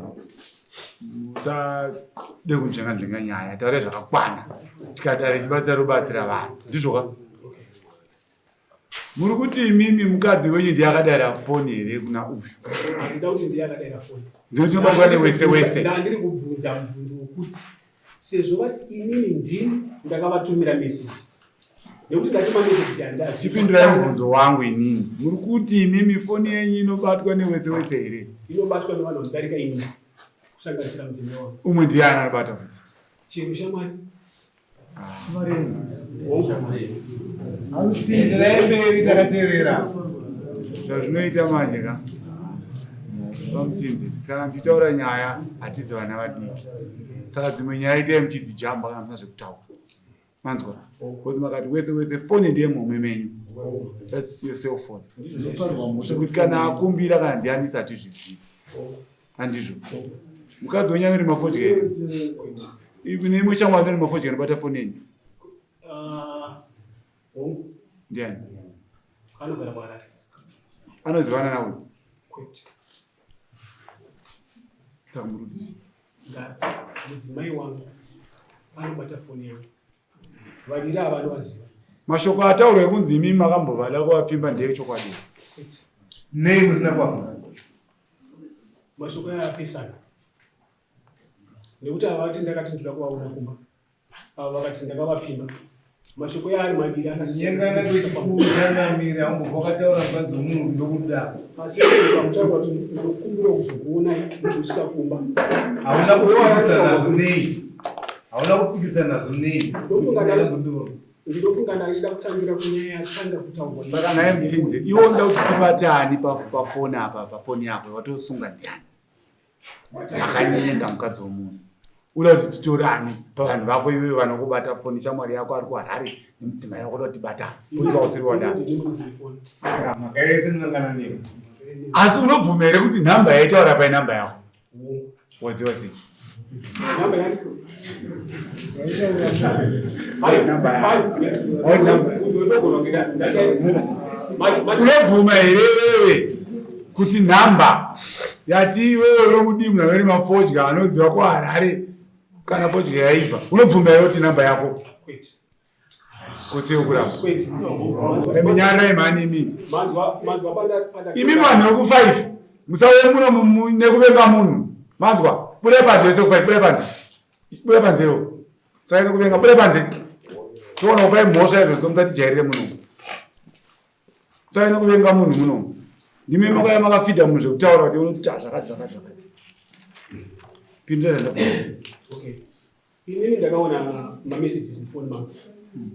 musade kunzvenga nzvenga nyaya, taurai zvakakwana. Tikadare chibatsira robatsira vanhu, ndizvo ka? Muri kuti imimi mukadzi wenyu ndiye akadaira foni here kuna uyu? Handida kuti ndiye akadaira foni. Ndinoti unobatwa newese wese. Ndandiri kubvunza mubvunzo wekuti sezvo vati inini ndini ndakavatumira message nekuti ndati mameseji andazi. Chipindurai mubvunzo wangu inini. Muri kuti imimi foni yenyu inobatwa newese wese here? Inobatwa nevanhu vanodarika inini kusanganisira mudzimai wangu. Umwe ndiani anobata futi? Chero shamwari. Enderai mberi takateerera. Zvazvinoita manje ka vamutsinzi kana muchitaura nyaya hatizi vana vadiki saka dzimwe nyaya itai muchidzijamba kana musina zvekutaura manzwa bcause makati wese wese foni ndiye muhomwe menyu thats your cell phone zvekuti kana akumbira kana ndianisa hatizvizivi handizvo mukadzi wenyu anori mafodya here neimwe shamwari anori mafodya anobata foni yenyu ah, ndiani anogara muharare anozivana nawo kwete saka murudzi ngati mudzimai wangu anobata foni yangu vaviri ava vanovaziva mashoko ataurwa ekunzi imi makambovada kuvapfimba ndeechokwadi kwete Nei musina kuvabvunza? Mashoko aya apesana nekuti ava vati ndakati ndoda kuvaona kumba, ava vakati ndakavapfimba. Mashoko aya ari maviri akasiyana. Nyengana aumbobva wakataura mukadzi wemunhu ndokuda. Asi pakutaura kuti ndokumbira kuzokuonai ndosvika kumba. Hauna kupikisana nazvo nei? Hauna kupikisana nazvo nei? Ndofunga Ndinofunga ndachida kutangira kunyaya yatanga kutaurwa. Saka naye mutsinze iwe unoda kuti tibate ani pafoni apa pafoni yako watosunga ndiani? Akanyenga mukadzi wemunhu. Unoda kuti titore ani pavanhu vako iwewe vanokubata foni shamwari yako ari kuHarare nemudzimai wako unoda kuti tibate ani? Bvunzi vausiri wadaro. Asi unobvuma here kuti nhamba yaitaura pai nhamba yako? Waziva sei? Unobvuma here wewe kuti nhamba yati iwewe unomudii munhu anori mafodya anoziva kuHarare kana fodya yaibva unobvuma here kuti nhamba yako? Kose kuramba. Kwete. Minyara mhani imi. Manzwa manzwa panda panda. Imi vanhu veku 5 musauye muno nekuvenga munhu. Manzwa. Budai panze wese ku 5 budai panze. Budai panze yo. Musauye nekuvenga budai panze. Toona kupai mhosva izvozvo musatijairire muno. Musauye nekuvenga munhu muno. Ndimi makauya makafidha munhu zvekutaura kuti unoita zvakati zvakati zvakati. Pindura zvandabvunza. Okay. Inini ndakaona mamessages mufoni mangu.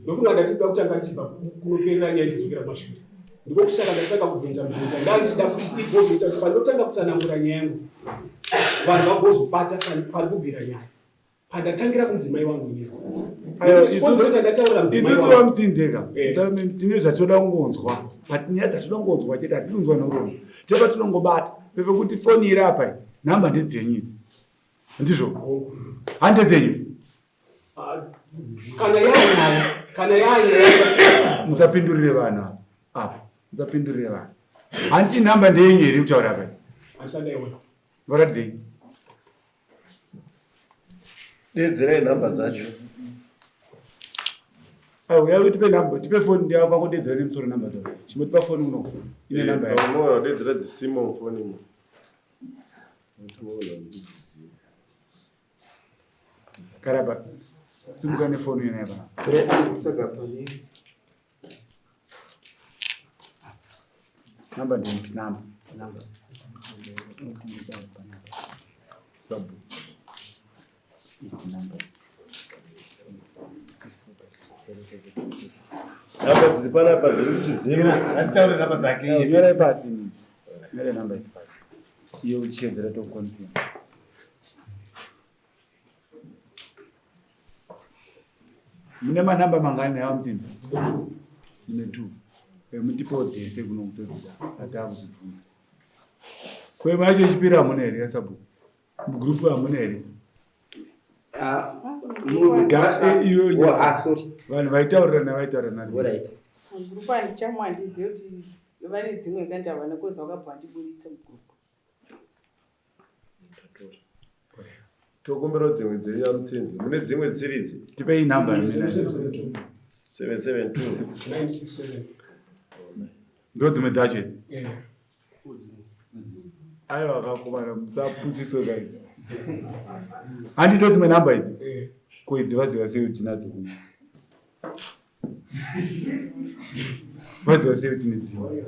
Ndofunga ndati kuda kutanga ndichibva kunoperera nyaya ndichidzokera kumashure. Ndiko kusaka ndatanga kubvunza mibvunzo ndaa ndichida kuti igozoita kuti pandotanga kutsanangura nyaya yangu vanhu vagozobata pari kubvira nyaya. Pandatangira kumudzimai wangu inini. Chikonzero chandataurira mudzimai Isusu wangu. vamutsinzeka Eh. tine zvatinoda kungonzwa but nyaya dzatinoda kungonzwa chete hatinonzwa nhoroondo tine patinongobata pepekuti foni iri apa iyi nhamba ndedzenyu ndizvo handedzenyu Ah, Kana yanyaya, kana yanyaya. Musapindurire vanhu apa apa musapindurire vanhu hanti nhamba ndeyenyu here kutaura apa iyi? Handisandaiona. Varatidzei. Deedzerai nhamba dzacho. Aiwa, uya tipe nhamba, tipe foni ndiyakangodedzera nemusoro nhamba dzacho. Chimbotipa foni uno. Ine nhamba yako. Unoona kudedzera dzisimo mufoni imo. Karaba. Simuka nefoni yena yapa. Kutsvaga pane Namba ndeipi namba? namba. Sabu. Idzi namba idzi. Nhamba dziri panapa dziri kuti zero. Atitaure nhamba dzake iye. Nyorai pasi. Nyorai namba idzi pasi. Iyo uchiedzera to confirm. Mune manamba mangani nawo mutsinzi? Mune two. Mutipewo dzese kuno kutodzida atakudzibvunza. Kwema yacho ichipira hamuna here yasabhuku? Mugrupu hamuna here? Ah, Iyo oh, ah, sorry. Vanhu vaitaurirana vaitaurirana. Alright. Mugurupu handichamwa handizivi kuti vane dzimwe kandi havana koza vakabva vandiburitsa mugurupu. Tokumbirawo dzimwe dzenyu amutsinzi. Mune dzimwe dzisiridzi. Tipei namba. 772 772. 967. Ndo dzimwe dzacho idzi. Yeah. Aiwa akakomana musapusiswe kai. Handi ndo dzimwe namba idzi. Eh. Ko idzi vaziva sei kuti tinadzo kuno? Vaziva sei kuti tine dzimwe?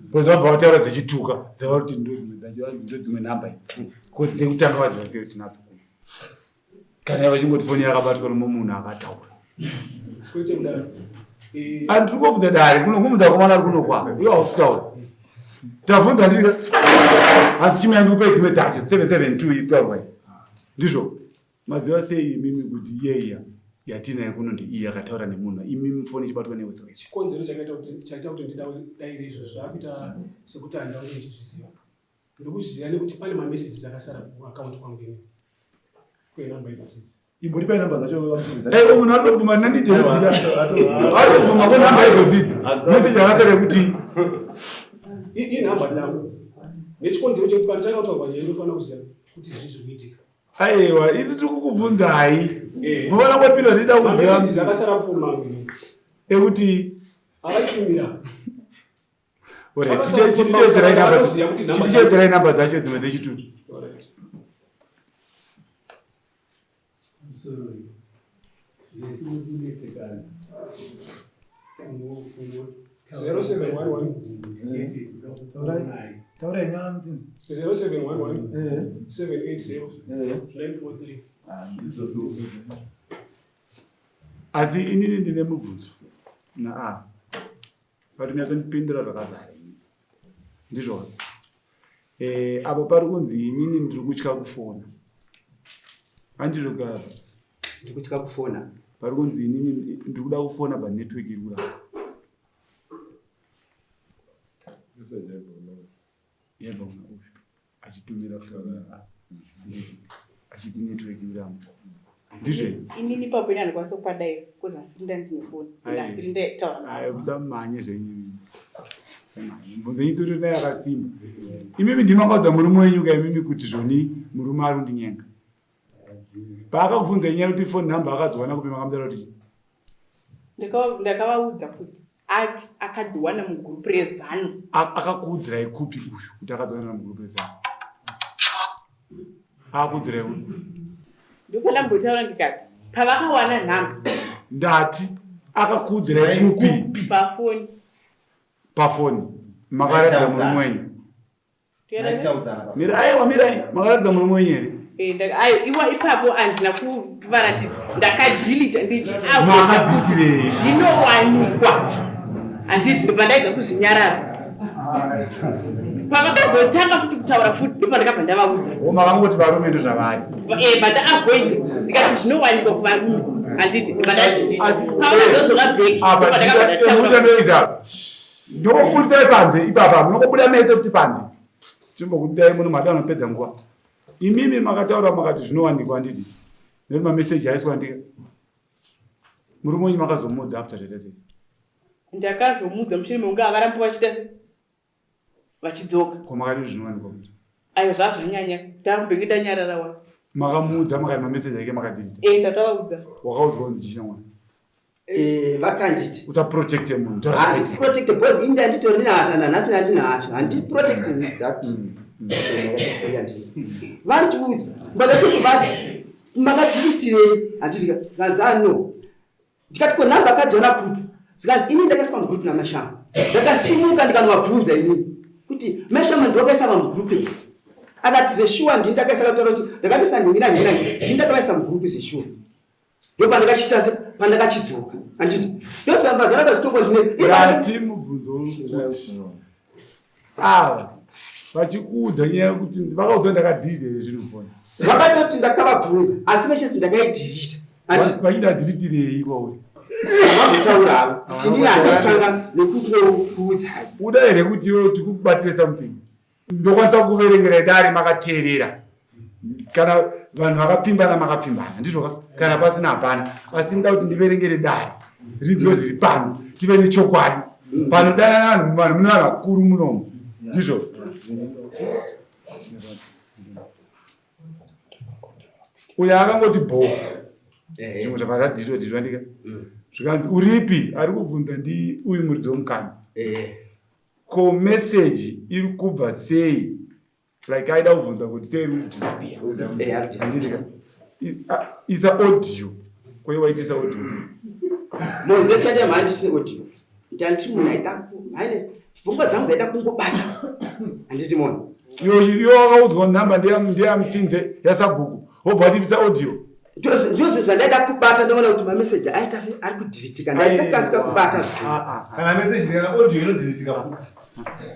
Because vabva vataura dzichituka dzava kuti ndo dzimwe dzacho hanzi ndo dzimwe namba idzi. Ko dzekutanga vaziva sei kuti tinadzo kuno? Kana vachingoti foni yakabatwa nomwe munhu akataura. Kwete kudaro. Eh, Andiri kubvunza dare kuno kumudza komana ari kuno kwa. Iwe hausi kutaura. Tabvunza ndiri hanzi chimwe ndikupe dzimwe dzacho 772 iri kutaurwa iyi. Ndizvo. Maziva sei imimi kuti iyeya yatinayo kuno ndi iyi akataura nemunhu imimi foni ichibatwa newese wese. Chikonzero chakaita kuti chaita kuti ndidaire izvozvo zvakuita sekuti handaunge ndichizviziva. Ndikuzviziva nekuti pane mamessages akasara kuakaunti kwangu inini. Kwenhamba idzodzidzi. Imbotipai namba dzacho vamutsinzi. Eh, munhu ari kubvuma nani ndinodzida. Ari kubvuma ko namba idzodzidzi. Message yakasara yekuti Inhamba dzangu. Nechikonzero chekuti panditanga kutaurwa nyaya ndinofanira kuziva kuti zvii zviri kuitika. aiwa isu tiri kukubvunzai. Eh. Munoona kwapindwa ndida kuziva Mamessages akasara mufoni mangu inini. ekuti Avaitumira. Alright, Vakasara chitidedzerai namba vanoziva kuti namba chitidedzerai namba dzacho dzimwe dzechitu. Alright. Sorry. Zvese kunetsekana. 0711 Taurai nyaya mutsinzi. 0711 Eh. 780 Eh. 943. Ah, ndizvozvo. Asi inini ndine mubvunzo naa patinyatsondipindura zvakazara inini. Ndizvo. Eh, apo pari kunzi inini ndiri kutya kufona. Handizvo ka Ndiri kutya kufona. pari kunzi inini ndiri kuda kufona but network iri kuramba. Yabva kuna uyu achitumira foni achiti network iri kuramba. Ndizvo here? Inini ipapo ini handikwanisa kupadai kozi handisiri ndandine foni. Ndasiri ndaitaura navo. Ayo musamhanye zvenyu. Musamhanye. Mibvunzo yenyu itori nayo yakasimba. Imimi ndimi makaudza murume wenyu ka imimi kuti zvoni murume ari kundinyenga. Paakakubvunza nyaya yekuti phone number akadziwana kupi makamutaura kuti chii? Ndakavaudza kuti ati akadziwana mugurupu rezanu. Akakuudzirai kupi uyu kuti akadziwana mugurupu rezanu? Akuudzirai kupi? Ndopandambotaura ndikati pavakawana nhamba. Ndati akakuudzirai kupi? Pafoni. Pafoni. Makaratidza murume wenyu. Mirai, aiwa mirai, makaratidza murume wenyu here? Eh, iwa ipapo handina kuvaratidza, ndakadhilita ndichiamakadhitirei zvinowanikwa, handiti ndobva ndaedza kuzvinyarara. Pavakazotanga futi kutaura futi ndopandakabva ndavaudza. Makangoti varume ndozvavari. Eh, but avoid ndikati zvinowanikwa kuvarume, handiti ndobva ndadhilita. Pavakazodzoka back ndopandakabva ndataura. Ndokubudisai panze ipapa, munongobuda mese kuti panze. Timbokudai muno mada anopedza nguva. Imimi makataura makati zvinowanikwa handiti? Nekuti mameseji aiswa ndika. Murume wenyu makazomuudza after zvaita sei? Ndakazomuudza mushure mekunge avaramba vachiita sei? Vachidzoka. Ko makati zvinowanikwa kuti? Ayo zvazvanyanya. Ndambenge ndanyarara wa. Makamuudza makati mameseji ake makadilita? Eh, ndakavaudza. Wakaudzwa kunzi chii shamwari? Eh, vakanditi usaprotecte munhu handiprotecte because ini ndanditori nehasha nanhasi ndandine hasha handiprotecte that vandiudza mbakatokuvati makadilitirei handitika zikanzi ano ndikati ko nhamba akadziona kupi zikanzi ini ndakaiswa mugrupu namashama ndakasimuka ndikanovabvunza inini kuti mashama ndiwakaisa vamugrupu here akati zveshuwa ndini ndakaisa kataura kuti ndakatisa nhingira nhingira ndini ndakavaisa mugrupu zveshuwa Ndopandakachiita se pandakachidzoka. Handiti. Ndozamba zara zvitongo ndine. Mubvunzo kuti ava vachikuudza nyaya yekuti vakaudzwa ndakadhirita here zvinhu mufoni. Vakatoti ndakavabvunza asi message ndakaidhirita. Handiti. Vachida dhiritirei kwauri? Vambotaura havo. Kuti inini handikutanga nekukuudzai. Uda here kuti iwe tikubatire something? Ndokwanisa kuverengera dare makateerera. Kana vanhu vakapfimbana makapfimbana ndizvo ka? Kana pasina hapana. Asi ndoda kuti ndiverengere dare rinzwe zviri pano tive nechokwadi. Panodanana vanhu vanhu mune vanhu vakuru munomu ndizvo. Uyo akangoti bho zvimwe zvakadhirwa dhirwa ndika zvikanzi uripi ari kubvunza ndi uyu muridzi womukadzi. Ko message iri kubva sei? Like aida kubvunza kuti sei iri kudisappear. Handiti ka? Isa audio. Ko iwe waitisa audio sei? Moze chade mhandise audio. Ndandiri munhu aida haine pfungwa dzangu dzaida kungobata. Handiti mona. Iwe wakaudzwa nhamba ndeya Mutsinze yasabhuku. Wobva watiitisa audio. Ndozvo zvandaida kubata ndaona kuti mameseji aita se ari kudhiritika ndaida kukasika kubata kana meseji kana audio inodhiritika futi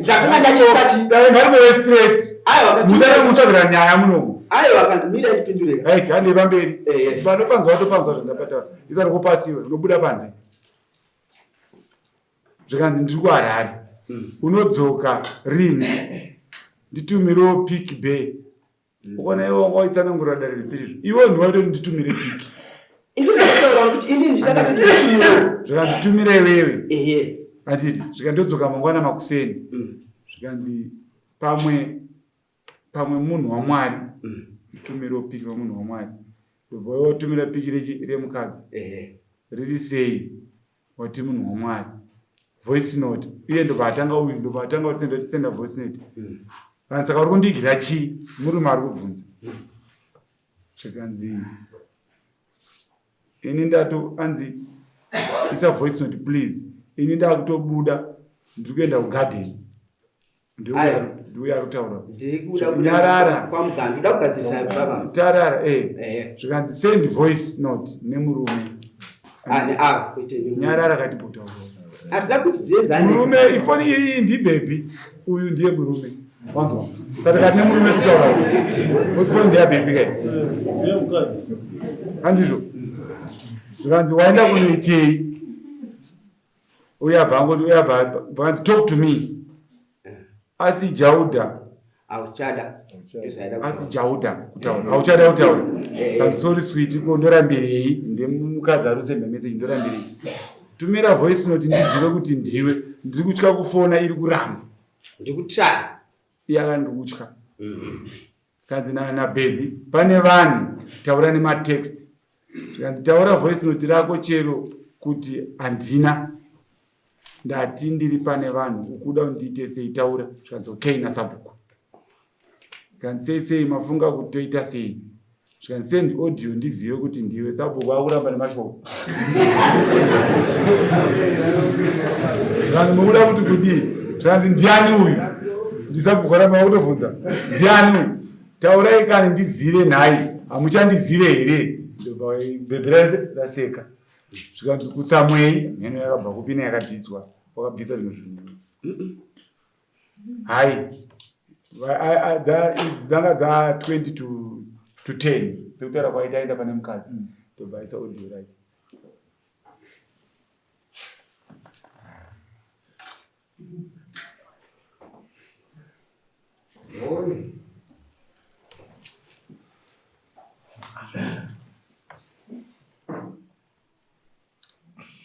ndakanga ndachisati dai ngarive straight aiwa musada kutsvagira nyaya munomu aiwa kandimira ndipindure right handei pamberi panopanzwa watopanzwa zvandapata isari kupasiwe unobuda panze zvikanzi ndiri kuHarare unodzoka rini nditumirewo pick bay Ukaona iwe wanga waitsanangurira dare risirizvo iwe ndiwe waitoti nditumire piki Ndinotaura kuti ini ndakati zvikanditumira iwewe ehe handiti zvikandodzoka mangwana makuseni zvikanzi pamwe pamwe munhu wamwari nditumirewo piki pamunhu wamwari ndobva iwe watumira piki remukadzi ehe riri sei wati munhu wamwari voice note uye ndobva atanga uyu ndobva atanga kuti senda voice note vanhu saka uri kundiigira chii murume ari kubvunza zvikanzi ini ndato anzi isa voice note please ini ndakutobuda ndiri kuenda kugarden ndiuya kutaura nyarara tarara eh zvikanzi send voice note nemurume nyarara kati botaura murume ifoni iyi ndibhebhi uyu ndiye murume wanzwa saka kati nemurume kutaura kuti foni ndeyabhebhi kai handizvo zvikanzi waenda kunoitei uye abva angoti uye abva vanzi talk to me asi jauda auchada asi jauda kutaura auchada kutaura kanzi sorry sweet ko ndorambirei ndemukadzi ari kusenda message ndorambirei tumira voice note ndizive kuti ndiwe ndiri kutya kufona iri kuramba ndikutry iye akandi kutya Kanzi na na baby pane vanhu taura nematext. Zvikanzi taura voice note rako chero Kuti handina ndati ndiri pane vanhu ukuda kundiite sei taura zvikanzi okay nasabhuku zvikanzi sei sei mafunga kuti toita sei zvikanzi send audio ndizive kuti ndiwe sabhuku akuramba nemashoko zvikanzi mukuda kuti kudii zvikanzi ndiani uyu ndisabhuku aramba vakutobvunza ndiani uyu taurai kani ndizive nhai hamuchandizive here ndobva bhebhi raseka zvikanzi kutsamwei mheno yakabva kupi neyakadhidzwa wakabvisa zvimwe zvinhu hai idzi dzanga dza 20 to 10 sekutaura kwaita aita pane mukadzi ndobva aisa audio rake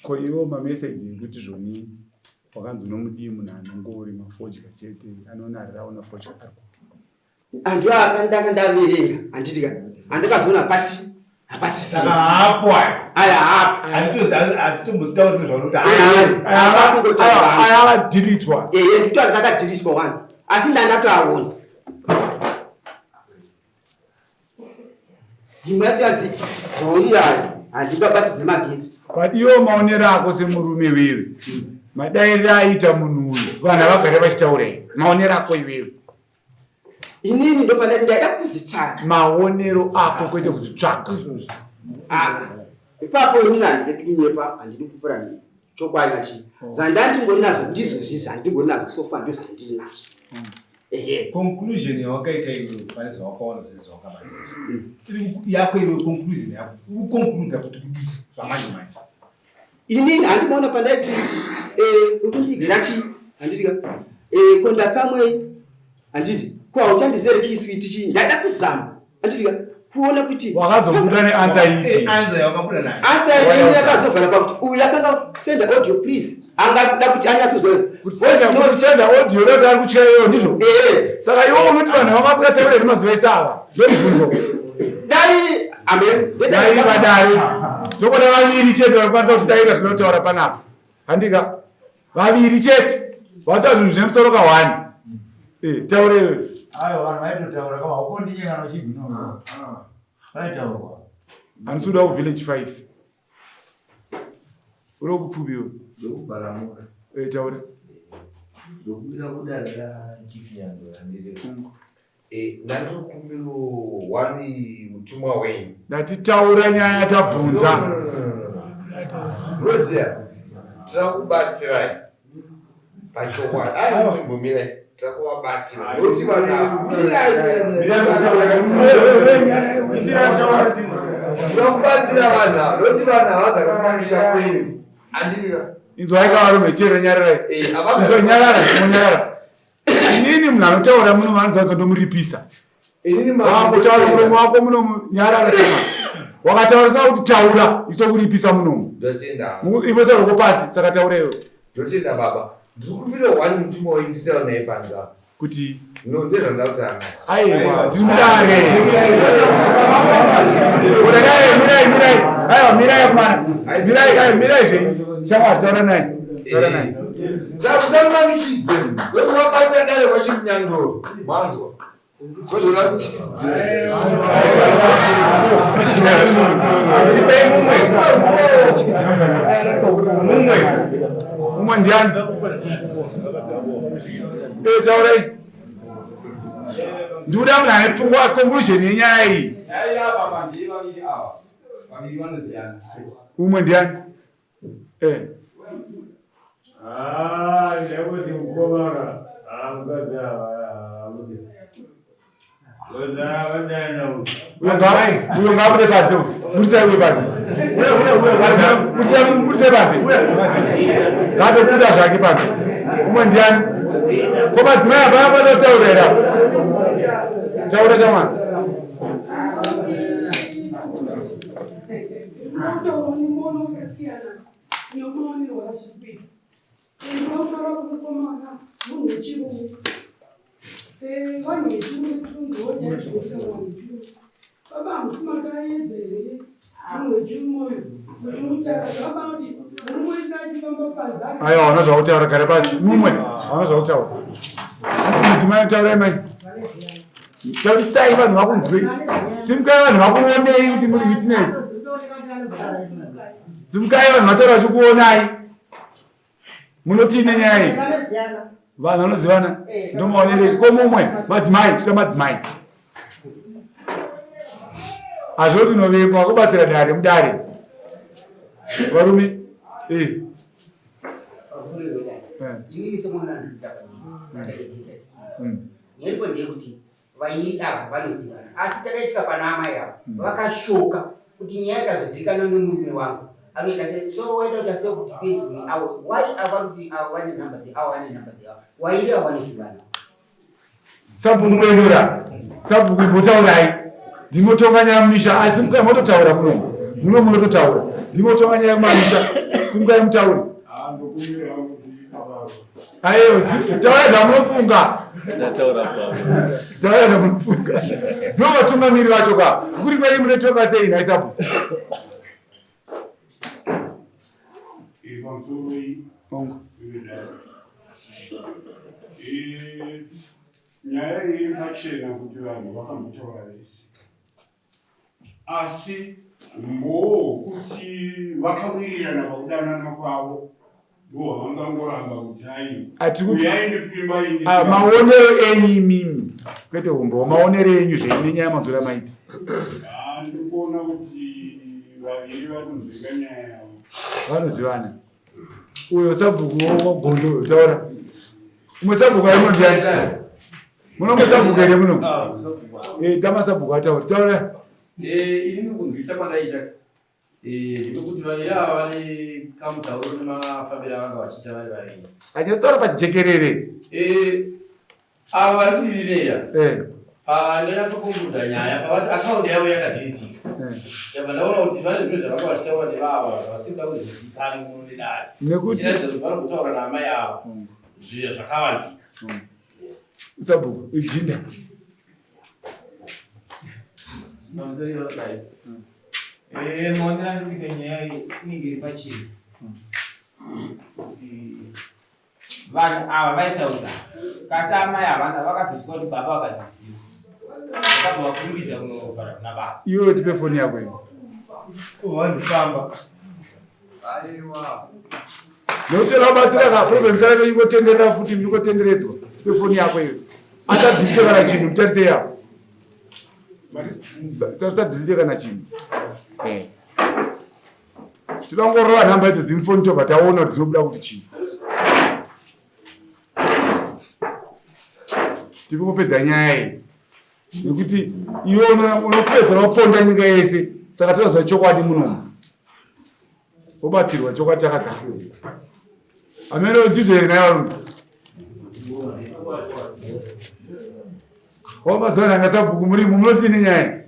Ko iwo mameseji ekuti zvoni wakanzi unomudii munhu anongori mafodya chete anoona raona fodya ari kupi? Andu akandanga ndaverenga handiti ka andakazoona pasi hapasi saka haapo aya aya haapo hatitombotauri nezvaunoti aya akadhilitwa ehe nditoari akadhilitwa wani asi ndandatoaona Imwe yacho yanzi zvauri aya handingabatidze magetsi. But iwo maonero ako semurume wewe madairiro aita munhu uyu vanhu havagare vachitaura here maonero ako iwewe Inini ndopandati ndaida kuzvitsvaga. Maonero ako kwete kuzvitsvaga. Ah, ipapo inini handidi kunyepa handidi kupura chokwadi achi oh. Zvandandingori nazvo ndizvozvi zvandingori nazvo sofa ndo zvandiri nazvo. Ehe. Conclusion yawakaita iwe pane zvawakaona zvese zvawakabata mm. Yako iwe conclusion yako ukoncluda kuti kudii zvamanje manje? Inini handimaona pandaiti eh, ukundigira chii handiti ka eh, ko ndatsamwei handiti ko hauchandizereki iswiti chii ndaida kuzama handiti ka kuona kuti wakazobuda neansa ipi eh, ansa yawakabuda nayo ansa yake yakazovhara pakuti uyu akanga senda audio please angada kuti anyatsozwa kusenda audio roti ari kutya iyoyo ndizvo eh. Saka iwe unoti vanhu vanga vasingataure here mazuva ese ava ndomubvunzo dai amen dai vadare tokoda vaviri chete vanokwanisa kuti daira zvinotaura panapa handika vaviri chete vataura zvinhu zvine musoro kahwani eh, taure iwe ayo vanhu vaitotaura kama ukondinye kana uchigwinoa vaitaurwa handisi kuda kuvillage 5 uri kupfupi iwe ndokubaramura eh, taura ndokumbira kudare rachief nyandura handiti eh, ndandiri wani mutumwa wenyu ndati taura nyaya tabvunza roziya tira kubatsirai pachokwadi aimbomira tira kuvabatsira nokuti vanhu kubatsira vanhu ava nokuti vanhu ava vagara kumanisha kwenyu andira inzwai ka varume chero nyararai eh, inzwai nyarara nyarara inini munhu anotaura muno vanoziva ndomuripisa wakutaura muromo wako muno nyarara sema wakataura saka kuti taura isokuripisa munomu ivo saroko pasi saka taura iwe ndotenda baba ndiri kumbira one mutumwa wenyu nditaura naye panze apa kuti no ndezvandakutaura naye aiwa tiri mudare mirai mirai mirai aiwa mirai akomana mirai aiwa mirai zvenyu shamwari taura naye taura naye Saka musamanikidze wekuvabatsira dare kwachimunyandoro manzwa Tipei mumwe mumwe mumwe ndiani Eh, taurai ndikuda munhu ane pfungwa conclusion yenyaya iyi umwe ndiani Eh. Ah, ndakuti mukomana, ah, mukadzi ava, abude. Uyo ngaabude panze uyo. Budisai uyo panze. Budisai budisai panze. Ngaatobuda zvake panze. Umwe ndiani? Ko madzimai hapana panotaura here apa? Taura chamwana. Ndinotaura nemuono wakasiyana nemuonerwo wazvikuita. Ndinotaura kumukomana munhu wechirume. Sevanhu vechirume tinonzwawo nyaya dzinotaura vanhu vechirume. Baba hamusi makaedza here munhu wechirume uyu muchimutara zvakafanana kuti Murume wese achifamba panze Aiwa, hauna zvakutaura, gara pasi. Mumwe, hauna zvakutaura. Mudzimai taurai mai. Taurisai vanhu vakunzwei. Simukai vanhu vakuonei kuti muri witness. Simukai vanhu vataura vachikuonai. Munotii nenyaya iyi? Vanhu vanozivana. Ndomaonerei. Ko mumwe, madzimai, toda madzimai. Hazvo tinovengwa kubatsira dare mudare. Varume, eh. Inini semunhu andikuita nyaya ndeyekuti vairi ava vanozivana asi chakaitika pana amai ava hmm. vakashoka kuti nyaya ikazozikanwa nemurume wangu anoita se so waita kuti asekuti kune avo wai ava kuti avo vane nhamba dzeavo vane nhamba dzeavo wairi avo vanozivana Sabhuku munoendera. Sabhuku imbotaurai. Ndimotonga nyaya mumisha asi mukai mototaura muno. Muno munototaura. Ndimotonga nyaya mumamisha. Simukai mutaure. Ayo, taura zvamunofunga. Taura zvamunofunga. Ndo vatungamiri vacho ka. Kuri kwenyu munotonga sei nhai sabhuku? Nyaya iri pachena kuti vanhu vakambotaura vese asi umbowo hwokuti vakawirirana pakudanana kwavo ndohwavangangoramba kuti aiwa ndikuimba indi ah, maonero enyu imimi kwete umbowo maonero enyu zvenyu nenyaya manzwira maita ah, ndikuona kuti vaviri vari kunzvenga nyaya yavo vanozivana uyo sabhuku wagondo uyo taura umwe sabhuku aimondiani muno musabhuku here muno ah, eh, dama sabhuku ataura taura eh, ini kunzwisa kwandaita eh, ndekuti vaviri ava vane kamutauro nemafambiro avanga vachiita vari vaviri anyatsotaura pajekerere Ava vari kudivireya eh. Pandanyatsokunguda nyaya pavati akaundi yavo yakadhiritika eh. ndabva ndaona kuti vane zvimwe zvavanga vachitaura nevava vasiri kuda kuti zvizikanwe muno nedare nekuti vanogotaura naamai ava hmm. zviya zvakavanzika hmm. Sabhuku ijinda eh, maonero andiri kuita nyaya iyi inenge iri pachena hmm. Vanhu ava vaitaudzana kasi amai havana vakazotya kuti baba vakazviziva vakabva vakurumidza kunovhara kuna baba. Iwe tipe foni yako iyo. Wandifamba. Aiwa. Nekuti vabatsira ka problem saka ingotenderera futi ingotenderedzwa. Tipe foni yako iyo. Asadhilite kana chinhu mutarise yako. Tarisa kana chinhu. Eh. Tinongorova nhamba idzo dzimufoni tobva taona kuti dzinobuda kuti chii. Tiri kupedza nyaya iyi nekuti iwe unopedza waponda nyika yese, saka tinoziva chokwadi munomu wobatsirwa chokwadi chakazara. Ameno ndizvo here naye varume? Wamazuva nanga sabhuku murimo munoti nenyaya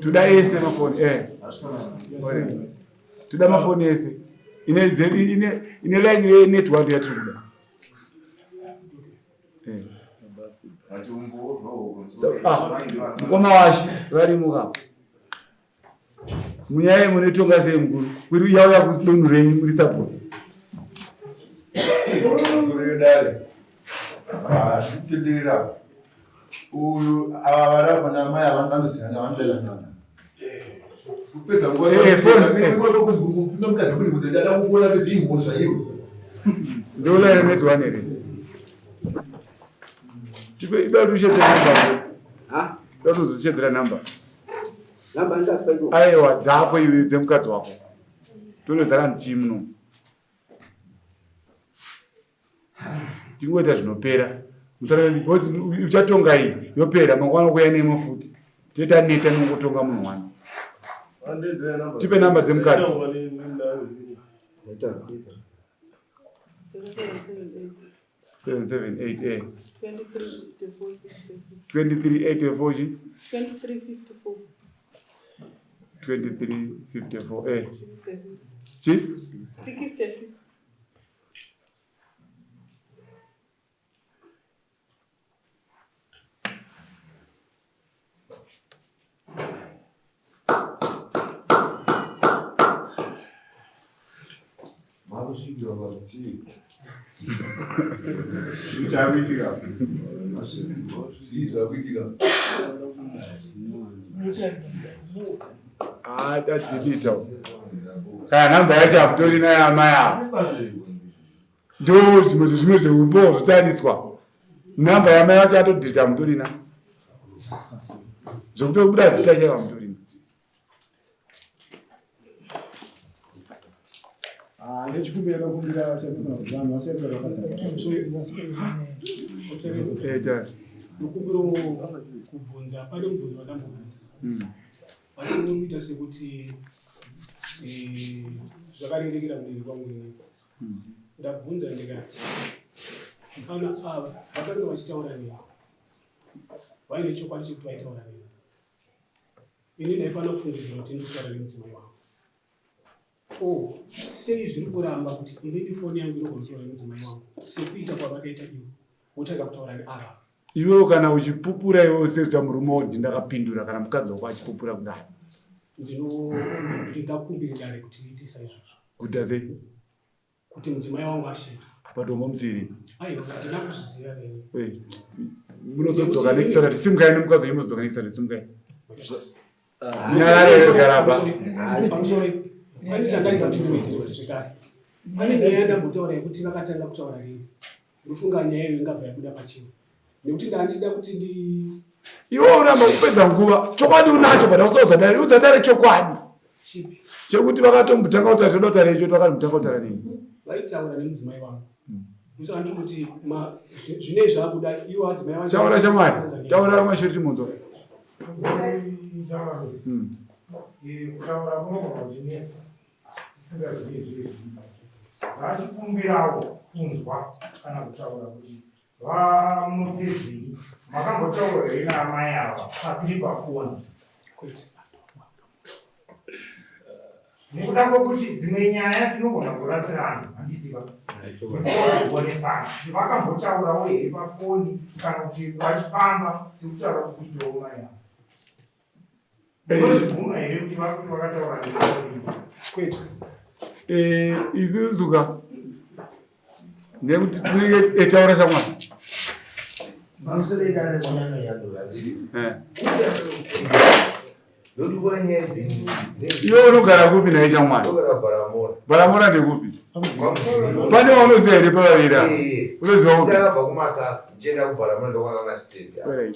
toda ese mafoni eh. Toda mafoni ese ine ine ine line yenetwork yatiri kuda eh. Ah, mukoma washi varimo ka munyaya munoitonga sei mukuru kuri yauya kudunhu renyu muri support dare hazvitenderera uyu ava vari apa naamai ava vanozivana vanodanana kupedza nguva mukadzi kuni kuti ndada kukuona pedza imhosva iwe ndola remetwane here tipe ida kuti uchedzera namba ida kuti uzochedzera namba Aiwa dzako iwe dzemukadzi wako. Tone dzakanzi chii muno. Tingoita zvinopera. Uchatonga iyi yopera mangwana kuya nemo futi. Tete aneta nongotonga munhu wani. Tipe namba dzemukadzi. 778 eh. 2384 chi 2354 2354 eh. Chi 66 Chakuitika. Zvii zvakuitika? Ah, tadilita. Kana namba yacho hamutori nayo amai avo. Ndo zvimwe zvezvimwe zveumbo zvotariswa. Namba yamai vacho atodilita hamutorina. Zvekutobuda zita chaivo hamutorina. Ah, ndechikumbira kumbira chakuna vanhu vasaita zvakadai. Ndokumbira kubvunza pane mubvunzo wandambobvunza asi uri kuita sekuti eh, zvakarerekera kudivi kwangu ini ndabvunza ndikati pana ava vakanga vachitaura neni vaine chokwadi chekuti vaitaura neni ini ndaifanira kufungidzira kuti ndikutaura nemudzimai wangu Oh, sei zviri kuramba kuti inini foni yangu inogona kutaura nemudzimai wangu sekuita kwavakaita ivo wotanga kutaura neava Iwewe kana uchipupura iwewe seudza murume woti ndakapindura kana mukadzi wako achipupura kudai. Ndino ndingakumbire dare kuti riite saizvozvo. Kuita sei? Kuti mudzimai wangu ashedzwe. Apa dombo musiri. Aiwa, handina kuzviziva ini. Eh, munozodzoka next Saturday. Simukai nemukadzi wenyu muzodzoka next Saturday. Simukai. Nyarara iwe gara apa. Pamusoro pane chandanga kuti ndiwedzere futi zvekare. Pane nyaya yandambotaura yekuti vakatanga kutaura rini. Ndofunga nyaya iyoyo ingabva yabuda pachena. Nekuti ndandida kuti ndi Iwe uramba kupedza nguva. Chokwadi unacho but hausi dare. Udza dare chokwadi. Chipi? Chekuti vakatombotanga kutaura toda kutaura icho vakatombotanga kutaura nini. Vaitaura nemudzimai wangu. Ndosaka ndiri kuti zvinei zvabuda iwo adzimai vacho. Taura shamwari. Taura rumwe shiri timunzwa. Kutaura kunogona kutinetsa tisingazivi zviri zviri. Vachikumbirawo kunzwa kana kutaura kuti VaMunopedzei, makambotaura here naamai ava pasiri pafoni? Nekuda kwekuti dzimwe nyaya tinogona kurasirana, handiti ba? Nekuonesana. Vakambotaurawo here pafoni kana kuti vachifamba sekutaura kukuitawo mai ava? Unozvibvuma here kuti vakuti vakataura nefoni? Kwete. Eh, isusu ka nekuti tinenge etaura shamwari. Pamusoro edare kwanyanonyandura ndiri. Eh. Ndotikora nyaya dzenyu. Iwe unogara kupi nhai shamwari? Ndogara Baramora. Baramora ndekupi? Pane waunoziva here pavaviri ava? Unoziva kupi? Ndakabva kuMasasa ndichienda kuBaramora ndokwana stand.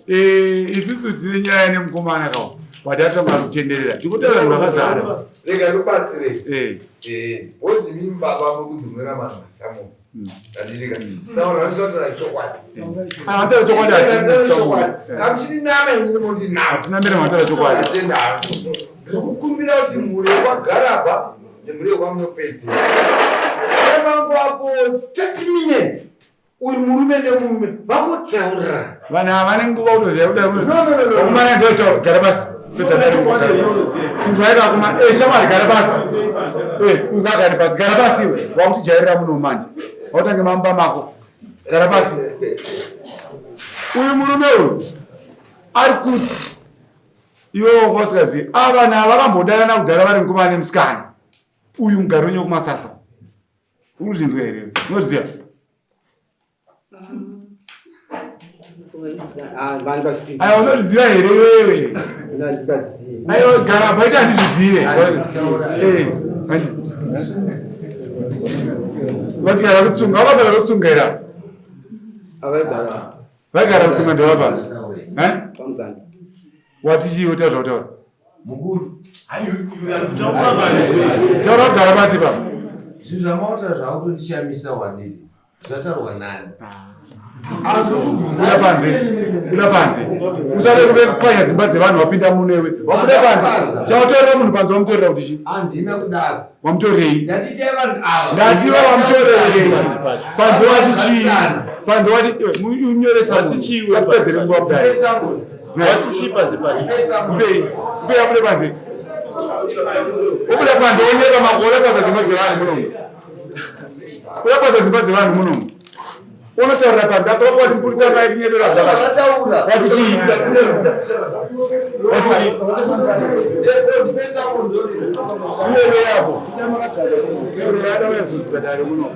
Eh, isusu tine nyaya nemukomana kawo. But atanga kutenderera. Tikutora vanhu vakazara. Rega ndikubatsire. Eh. Eh, bozi mimi baba muri kudhumira vanhu masamu. Handitika. Saka vanhu vanochida kutaura chokwadi. Ah, vanotaura chokwadi Vanotaura chokwadi. Kamuchininama ini munoti nama. Hatinamira vanotaura chokwadi. Atenda hangu. Ndiri kukumbira kuti mhuri yekwaGarabha nemhuri yekwaMunopedzera. Emangu apo 30 minutes uyu murume nemurume vangotaurirana. Vanhu ava vane nguva kutoziva kudai. No, no, no, no. Vakomana ndotaura gara pasi. Pedza dare ngogara. Inzwai vakoma, eh shamwari gara pasi. Eh, ungagare pasi, gara pasi iwe. Wakutijairira muno manje. Wautange mamba mako. Gara pasi. Uyu murume uyu ari kuti iwe wanga usingazivi ava vanhu ava vakambodanana kudhara vari mukomana nemusikana. Uyu mugari wenyu wekumasasa. Uri kuzvinzwa here? Unozviziva? Aiwa unozviziva here iwewe? Aiwa gara paita handizvizive. Eh, Vatigara kutsunga, vakasara kutsunga here? Vaigara kutsunga ndevapa. Eh? Wati chii wotaura zvautaura? Mukuru. Taura kugara pasi papa. Zvinhu zvamautaura zvakutondishamisa wanditi. Zvataurwa nani? Buda panze. Buda panze. Usade kuve kupwanya dzimba dzevanhu wapinda munewe. Wabuda panze. Chawatorera munhu panze wamutorera kuti chii? Handina kudaro. Wamutorei? Ndati itai vanhu ava. Ndati wamutorerei? Panze wati chii? Panze wati unyoresa. Wati chii? Usapedzere nguva kudai. Wati chii panze pacho? Upei. Upei abude panze. Ubude panze wonyeka makore kwanza dzimba dzevanhu munomu. Uya kwanza dzimba dzevanhu munomu. Unotaurira panze atsoka kwati mupurisa mai tinyepera zvakati. Wati chii? Wati chii? Iwewe apo. Iwewe ada uyazuzisa dare muno.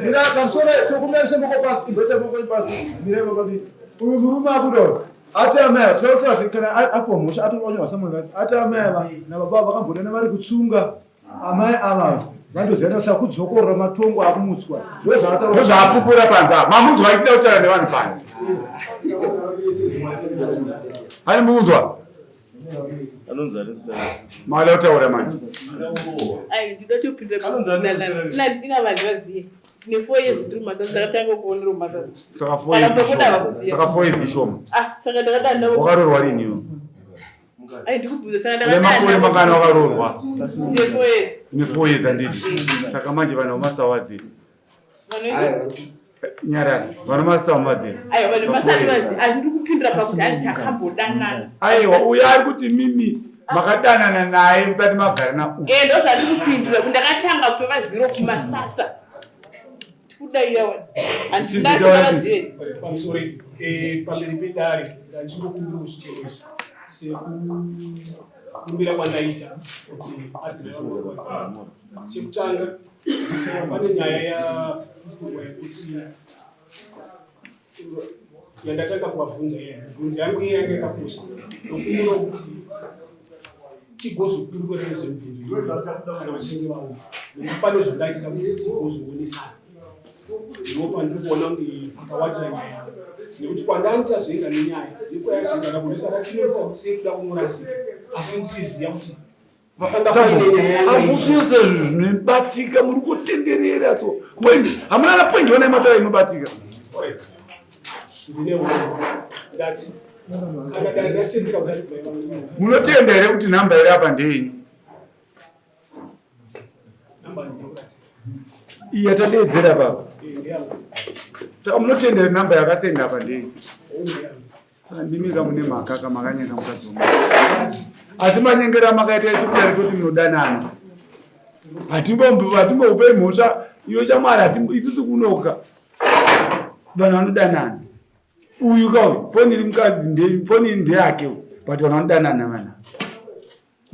Mira kamusoro tokumbira moko pasi imboisa moko pasi mira baba uyu murume abuda uyu ati amai tinotaura kuti kana apiwa mhosva atoonyorwa samunhu ati amai ava nababa vakambonana vari kutsunga amai ava vandoziyana sakudzokorora matongo akumutswa ndozvaataura Ndozvaapupura panze apa. Mamunzwa achida kutaura nevanhu panze. Hani munzwa? Anonzi ani zita? Mada kutaura manje. Ai, ndinoda kutopindura ina vanhu vaziye. Tine 4 years ndiri mumasasi ndakatanga kuonera mumasasi. Saka 4 Kana years. kuda ishoma. vakuziya. Saka 4 years ishoma. Ah, saka ndakadana Wakaroorwa rini iwe? Ai, ndikubvunza saka Une makore mangani wakaroorwa? Ndine 4 years. Une 4 years handiti? Saka manje vanhu vamasawadzi. Vanoita Nyarara. Vanhu vamasawadzi. Aiwa, vanhu vamasasi vaziye. Asi ndiri kupindura pakuti hanzi takambodanana. Aiwa, uyo ari kuti mimi makadanana naye musati magara na Eh, ndo zvandiri kupindura kuti ndakatanga kutova zero kumasasa. Tikudaira wani. Handina vaziye. Pamusoro pamberi pedare ndachingokumbira zvichemo izvi sekukumbira kwandaita kuti adzimai chekutanga pane nyaya yapupurwa yekuti yandatanga kuvabvunza iya mibvunzo yangu iya yanga yakakosha nokuona kuti tigozokurukura nezvemibvunzo iyoyo kana vachinge vauya nekuti pane zvandaitira kuti tigozoonesana ndo pandiri kuona kunge pakawandira nyaya nekuti kwandanga ndichazoenda nenyaya nekwayazoenda nakunesana tinoita sekuda kunorasika asi ndichiziva kuti vakanga paine nyaya yanga iri. Hamusizo zvinobatika muri kutenderera so. Point. Hamuna na point yona imataura inobatika. Ndine hono ndati kana dai ndatendera kuti adzimai vangu Munotenda here kuti nhamba iri apa ndeyenyu? namba ndinakuratidza Iyi yatadeedzera papa. ndeyangu Saka munotenda here nhamba yakasenda apa ndeyenyu? ndeyangu Saka ndimi kamune mhaka kamakanyenga mukadzi womunhu. Asi manyengera makaita echikudari kuti munodanana. Hatimboupei mhosva iyo shamwari hatimbo isusu kunoka. Vanhu vanodanana. Uyu ka uyu foni iri mukadzi nde foni iri ndeyake uyu but vanhu vanodanana vanhu.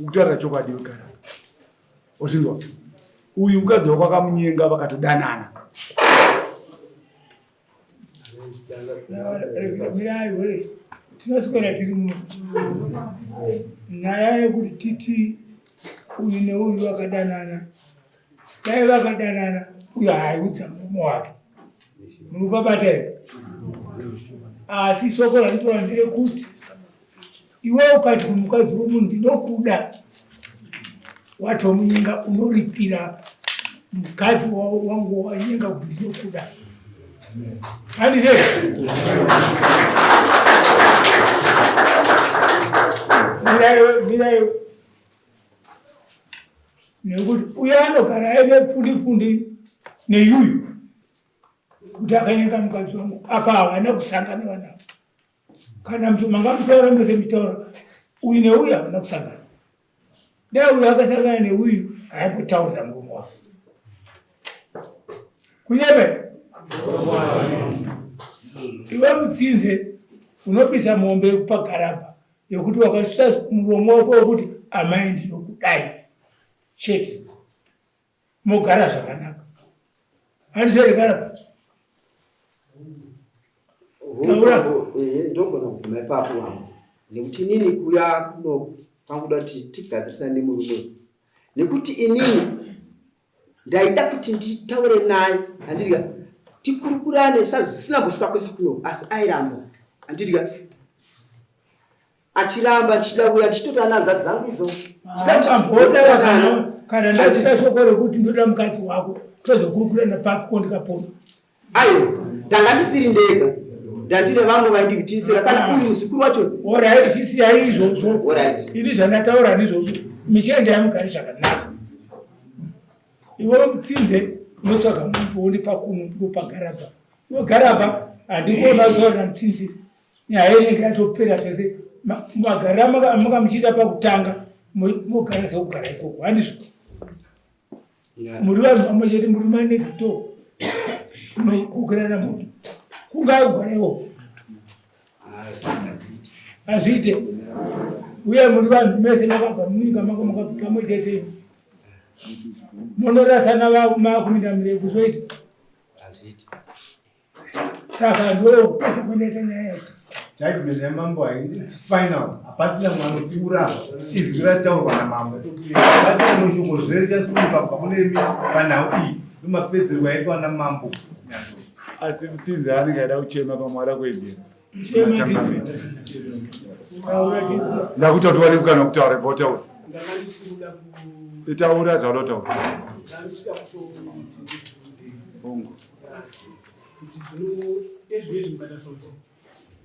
Kutaura chokwadi kugara. Uchinzwa? Uyu mukadzi wako akamunyenga vakatodanana. Mirai we tinoswera tiri muno nyaya yekuti titi uyu neuyu vakadanana dai vakadanana uyu haaiudza murume wake muri kubabata here asi shoko randinotaura nderekuti iwe ukati kumukadzi womunhu ndinokuda watomunyenga unoripira mukadzi wangu wanyenga kuti ndinokuda handise miraiwe miraiwe nekuti uyo anogara aine pfundi pfundi neyuyu kuti akanyenga mukadzi wangu apa havana kusangana vanavo kana manga mutaura mese mutaura uyu neuyu havana kusangana dai uyu akasangana neuyu haimbotaurira murume wake kunyebe iwe mutsinze unobisa mombe yekupa garabha yekuti wakasusa muromo wako wekuti amai ndinokudai chete mogara zvakanaka handizvo here garabha Taura. Ndogona kuguma ipapo wangu nekuti inini kuya kuno kwanguda kuti tigadzirisane nemurume nekuti inini ndaida kuti nditaure naye handidya tikurukurane sazvisina kusvika kwese kuno asi airamba handidya achiramba ndichida kuya ndichitoti ana hanzvadzi dzangu idzo Amboda kana ndasisa shoko rekuti ndoda mukadzi wako tozokurukurana papi ko ndikapona aiwa ndanga ndisiri ndega ndandine vamwe vainditisira kana uyu muzukuru wacho orit chisiyai izvozvo Alright. ini zvandataura ndizvozvo michenda yamugari zvakanaka iwe mutsinze unotsvaga munhu wondipa kuno ndopagarabha iwe garabha handikuona taura namutsinze nyaya inenge yatopera zvese magariro amanga muchiita pakutanga mogara sekugara ikoko handizvo muri vanhu vamwe chete muri manext door munogokerana moto kungaa kugara ikoko hazviite. Uye muri vanhu mese makabva munyika mako makabva pamwe chete. Munorasana makuminda mirefu zvoita. Saka ndo kupedza kwandaita nyaya yacho. Judgment yamambo it's final. Hapasina mwanopfuura izwi rataurwa namambo. Hapasina mushoko zve richasumuka kubva kune imi panhau iyi. Ndomapedzerwo aitwa namambo. Asi mutsinzi anenge aida kuchema pamwe ada kuwedzera. Ndakuita kuti wane mukana wekutaura ibva utaura. Itaura zvauda kutaura. Hongu. Kuti zvino ezvinezvi mukatarisa kuti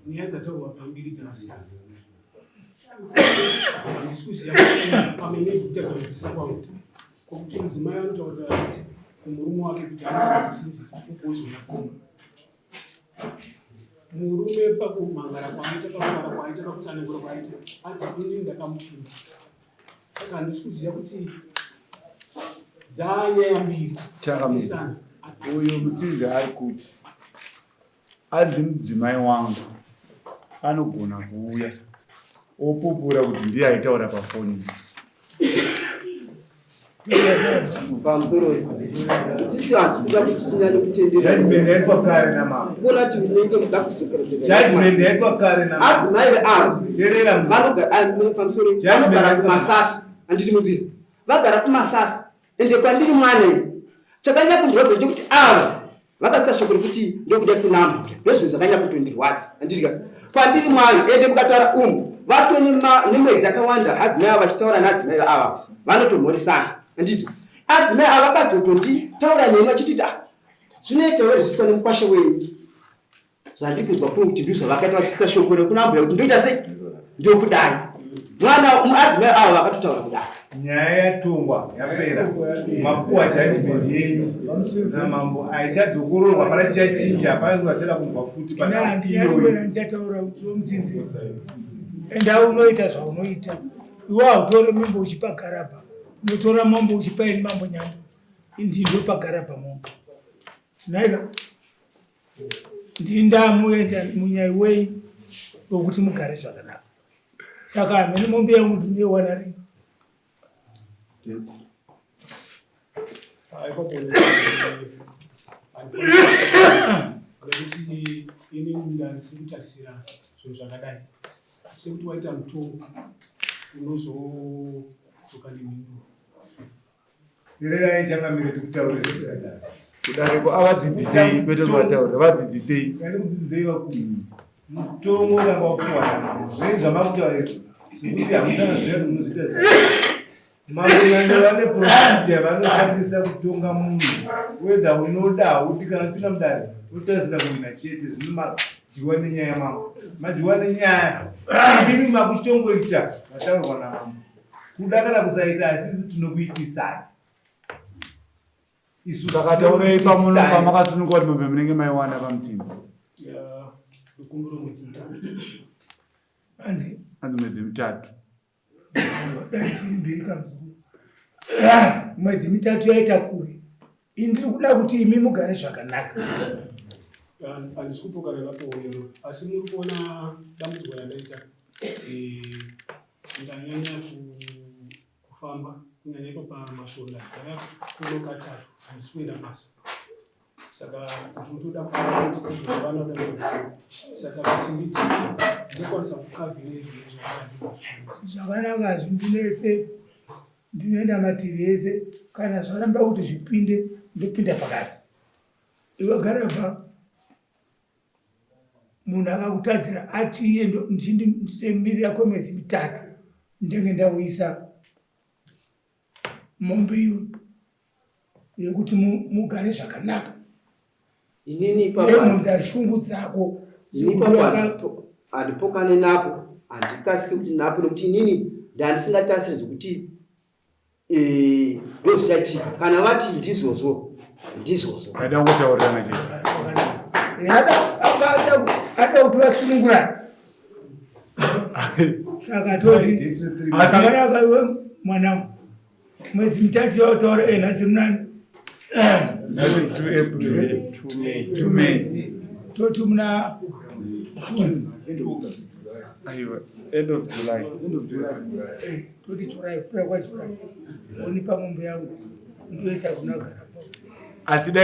nyaya dzataurwa pambiri dzakasiyana. Handisi kuziva kuti pamwe maybe kutadza kunzwisisa kwangu. Kwekuti mudzimai anotaurira kuti kumurume wake kuti hanzi mutsinzi ugozoona gomba. Murume pakumhangara kwaaita pakutaura kwaaita pakutsanangura kwaaita ati ini ndakamufunga. Saka handisi kuziva kuti dzanyaya mbiri. Changamire, uyu mutsinzi ari kuti anzi mudzimai wangu anogona kuuya opupura kuti ndiye aitaura pafoni. Pamusoro sisi hatisi kuda kuti tinyanye kutendera. Judgment yaitwa kare namambo. Kuona kuti munenge muda kudzokera Judgment yaitwa kare namambo. Adzimai ava Teerera vanogara pamusoro vanogara kumasasa handiti munzwisa vagara kumasasa ende kwandiri mwana ini chakanyanya kundirwadza chekuti ava vakasita shoko rekuti ndokuda kunambuya ndozvinhu zvakanyanya kutondirwadza handiti ka kwandiri mwana ende mukataura umu vatone nemwedzi akawanda adzimai ava vachitaura naadzimai ava vanotomhoresana handiti adzimai ava vakazotonditaura neni vachititi ah zvinoita were zviitwa nemukwasha wenyu Zvandiri kunzwa kuno kuti ndizvo zvavakaita vachisisa shoko rekunambuya kuti ndoita sei ndokudai mwana adzimai avo vakatotaura kudai. Nyaya yatongwa yapera, mapuwa judgment yenyu namambo haichadzokororwa, hapana chichachinja, hapana zvachada kunzwa futi panhau iyoyo. Ndichataura mutsinzi, enda unoita zvaunoita iwe hautore mombe uchipa garabha, unotora mombe uchipa ini mambo Nyando, ini ndopa garabha mombe nhaika ndindamuenza munyai wenyu wekuti mugare zvakanaka saka hamene mombe yangu ndinoiwana rini nekuti ini ndandisiri kutarisira zvinhu zvakadai sekuti waita mutongo unozodzoka nemhinduro Tererai changamire tikutaurire zvakadai. Kudareko avadzidzisei kwete kuvataurira vadzidzisei. Kani kudzidzisei vakuru. Mutongo kanga wapuwa namambo. Zvei zvamakutaura izvo zvekuti hamusana zviya kuti munozviita sei. Mambo Nyando vane procedure yavanoshandisa kutonga munhu whether unoda haudi kana kupinda mudare unotarisira kuwina chete zvino madyiwa nenyaya mambo madyiwa nenyaya imimi makuchitongoita zvataurwa namambo Kuda kana kusaita asisi tinokuitisai. Isu saka taurei pamuno pamakasununguka kuti mombe munenge maiwana pamutsinzi. Anzi mwedzi mitatu. Dai dziri mbiri kamuzukuru. Mwedzi mitatu yaita kure. Ini ndiri kuda kuti imi mugare zvakanaka. Handisi kupokana napo asi muri kuona dambudziko randaita. Eh, Ndanyanya kufamba kunyanya ipo pamasvondo ndaya kuno katatu handisi kuenda basa saka ndinotoda kuti izvozvo vanoda saka kuti nditi ndokwanisa kukavhire zvinhu zvakadii zvakanaka hazvindinetse ndinoenda mativi ese kana zvaramba kuti zvipinde ndopinda pakati iwe garabva Munhu akakutadzira ati iye ndichitomirira kwemwedzi mitatu ndenge ndauyisa mombe iyo yekuti mugare zvakanaka. Inini ipapa mhunza shungu dzako handipokane napo handikasike kuti napo nekuti inini ndandisingatarisiri zvekuti Eh, ndozvichaitika kana vati ndizvozvo ndizvozvo Ada kungotaurirana chete. Eh, ada kuti vasunungurana saka toti asakanaka iwe mwanangu mwedzi mitatu yautaura eh, nhasi munani toti muna June. Aiwa, end of July. End of July. Toti July, kupera kwaJuly. Wonipa mombe yangu ndoisa kuna Garaba. Asi dai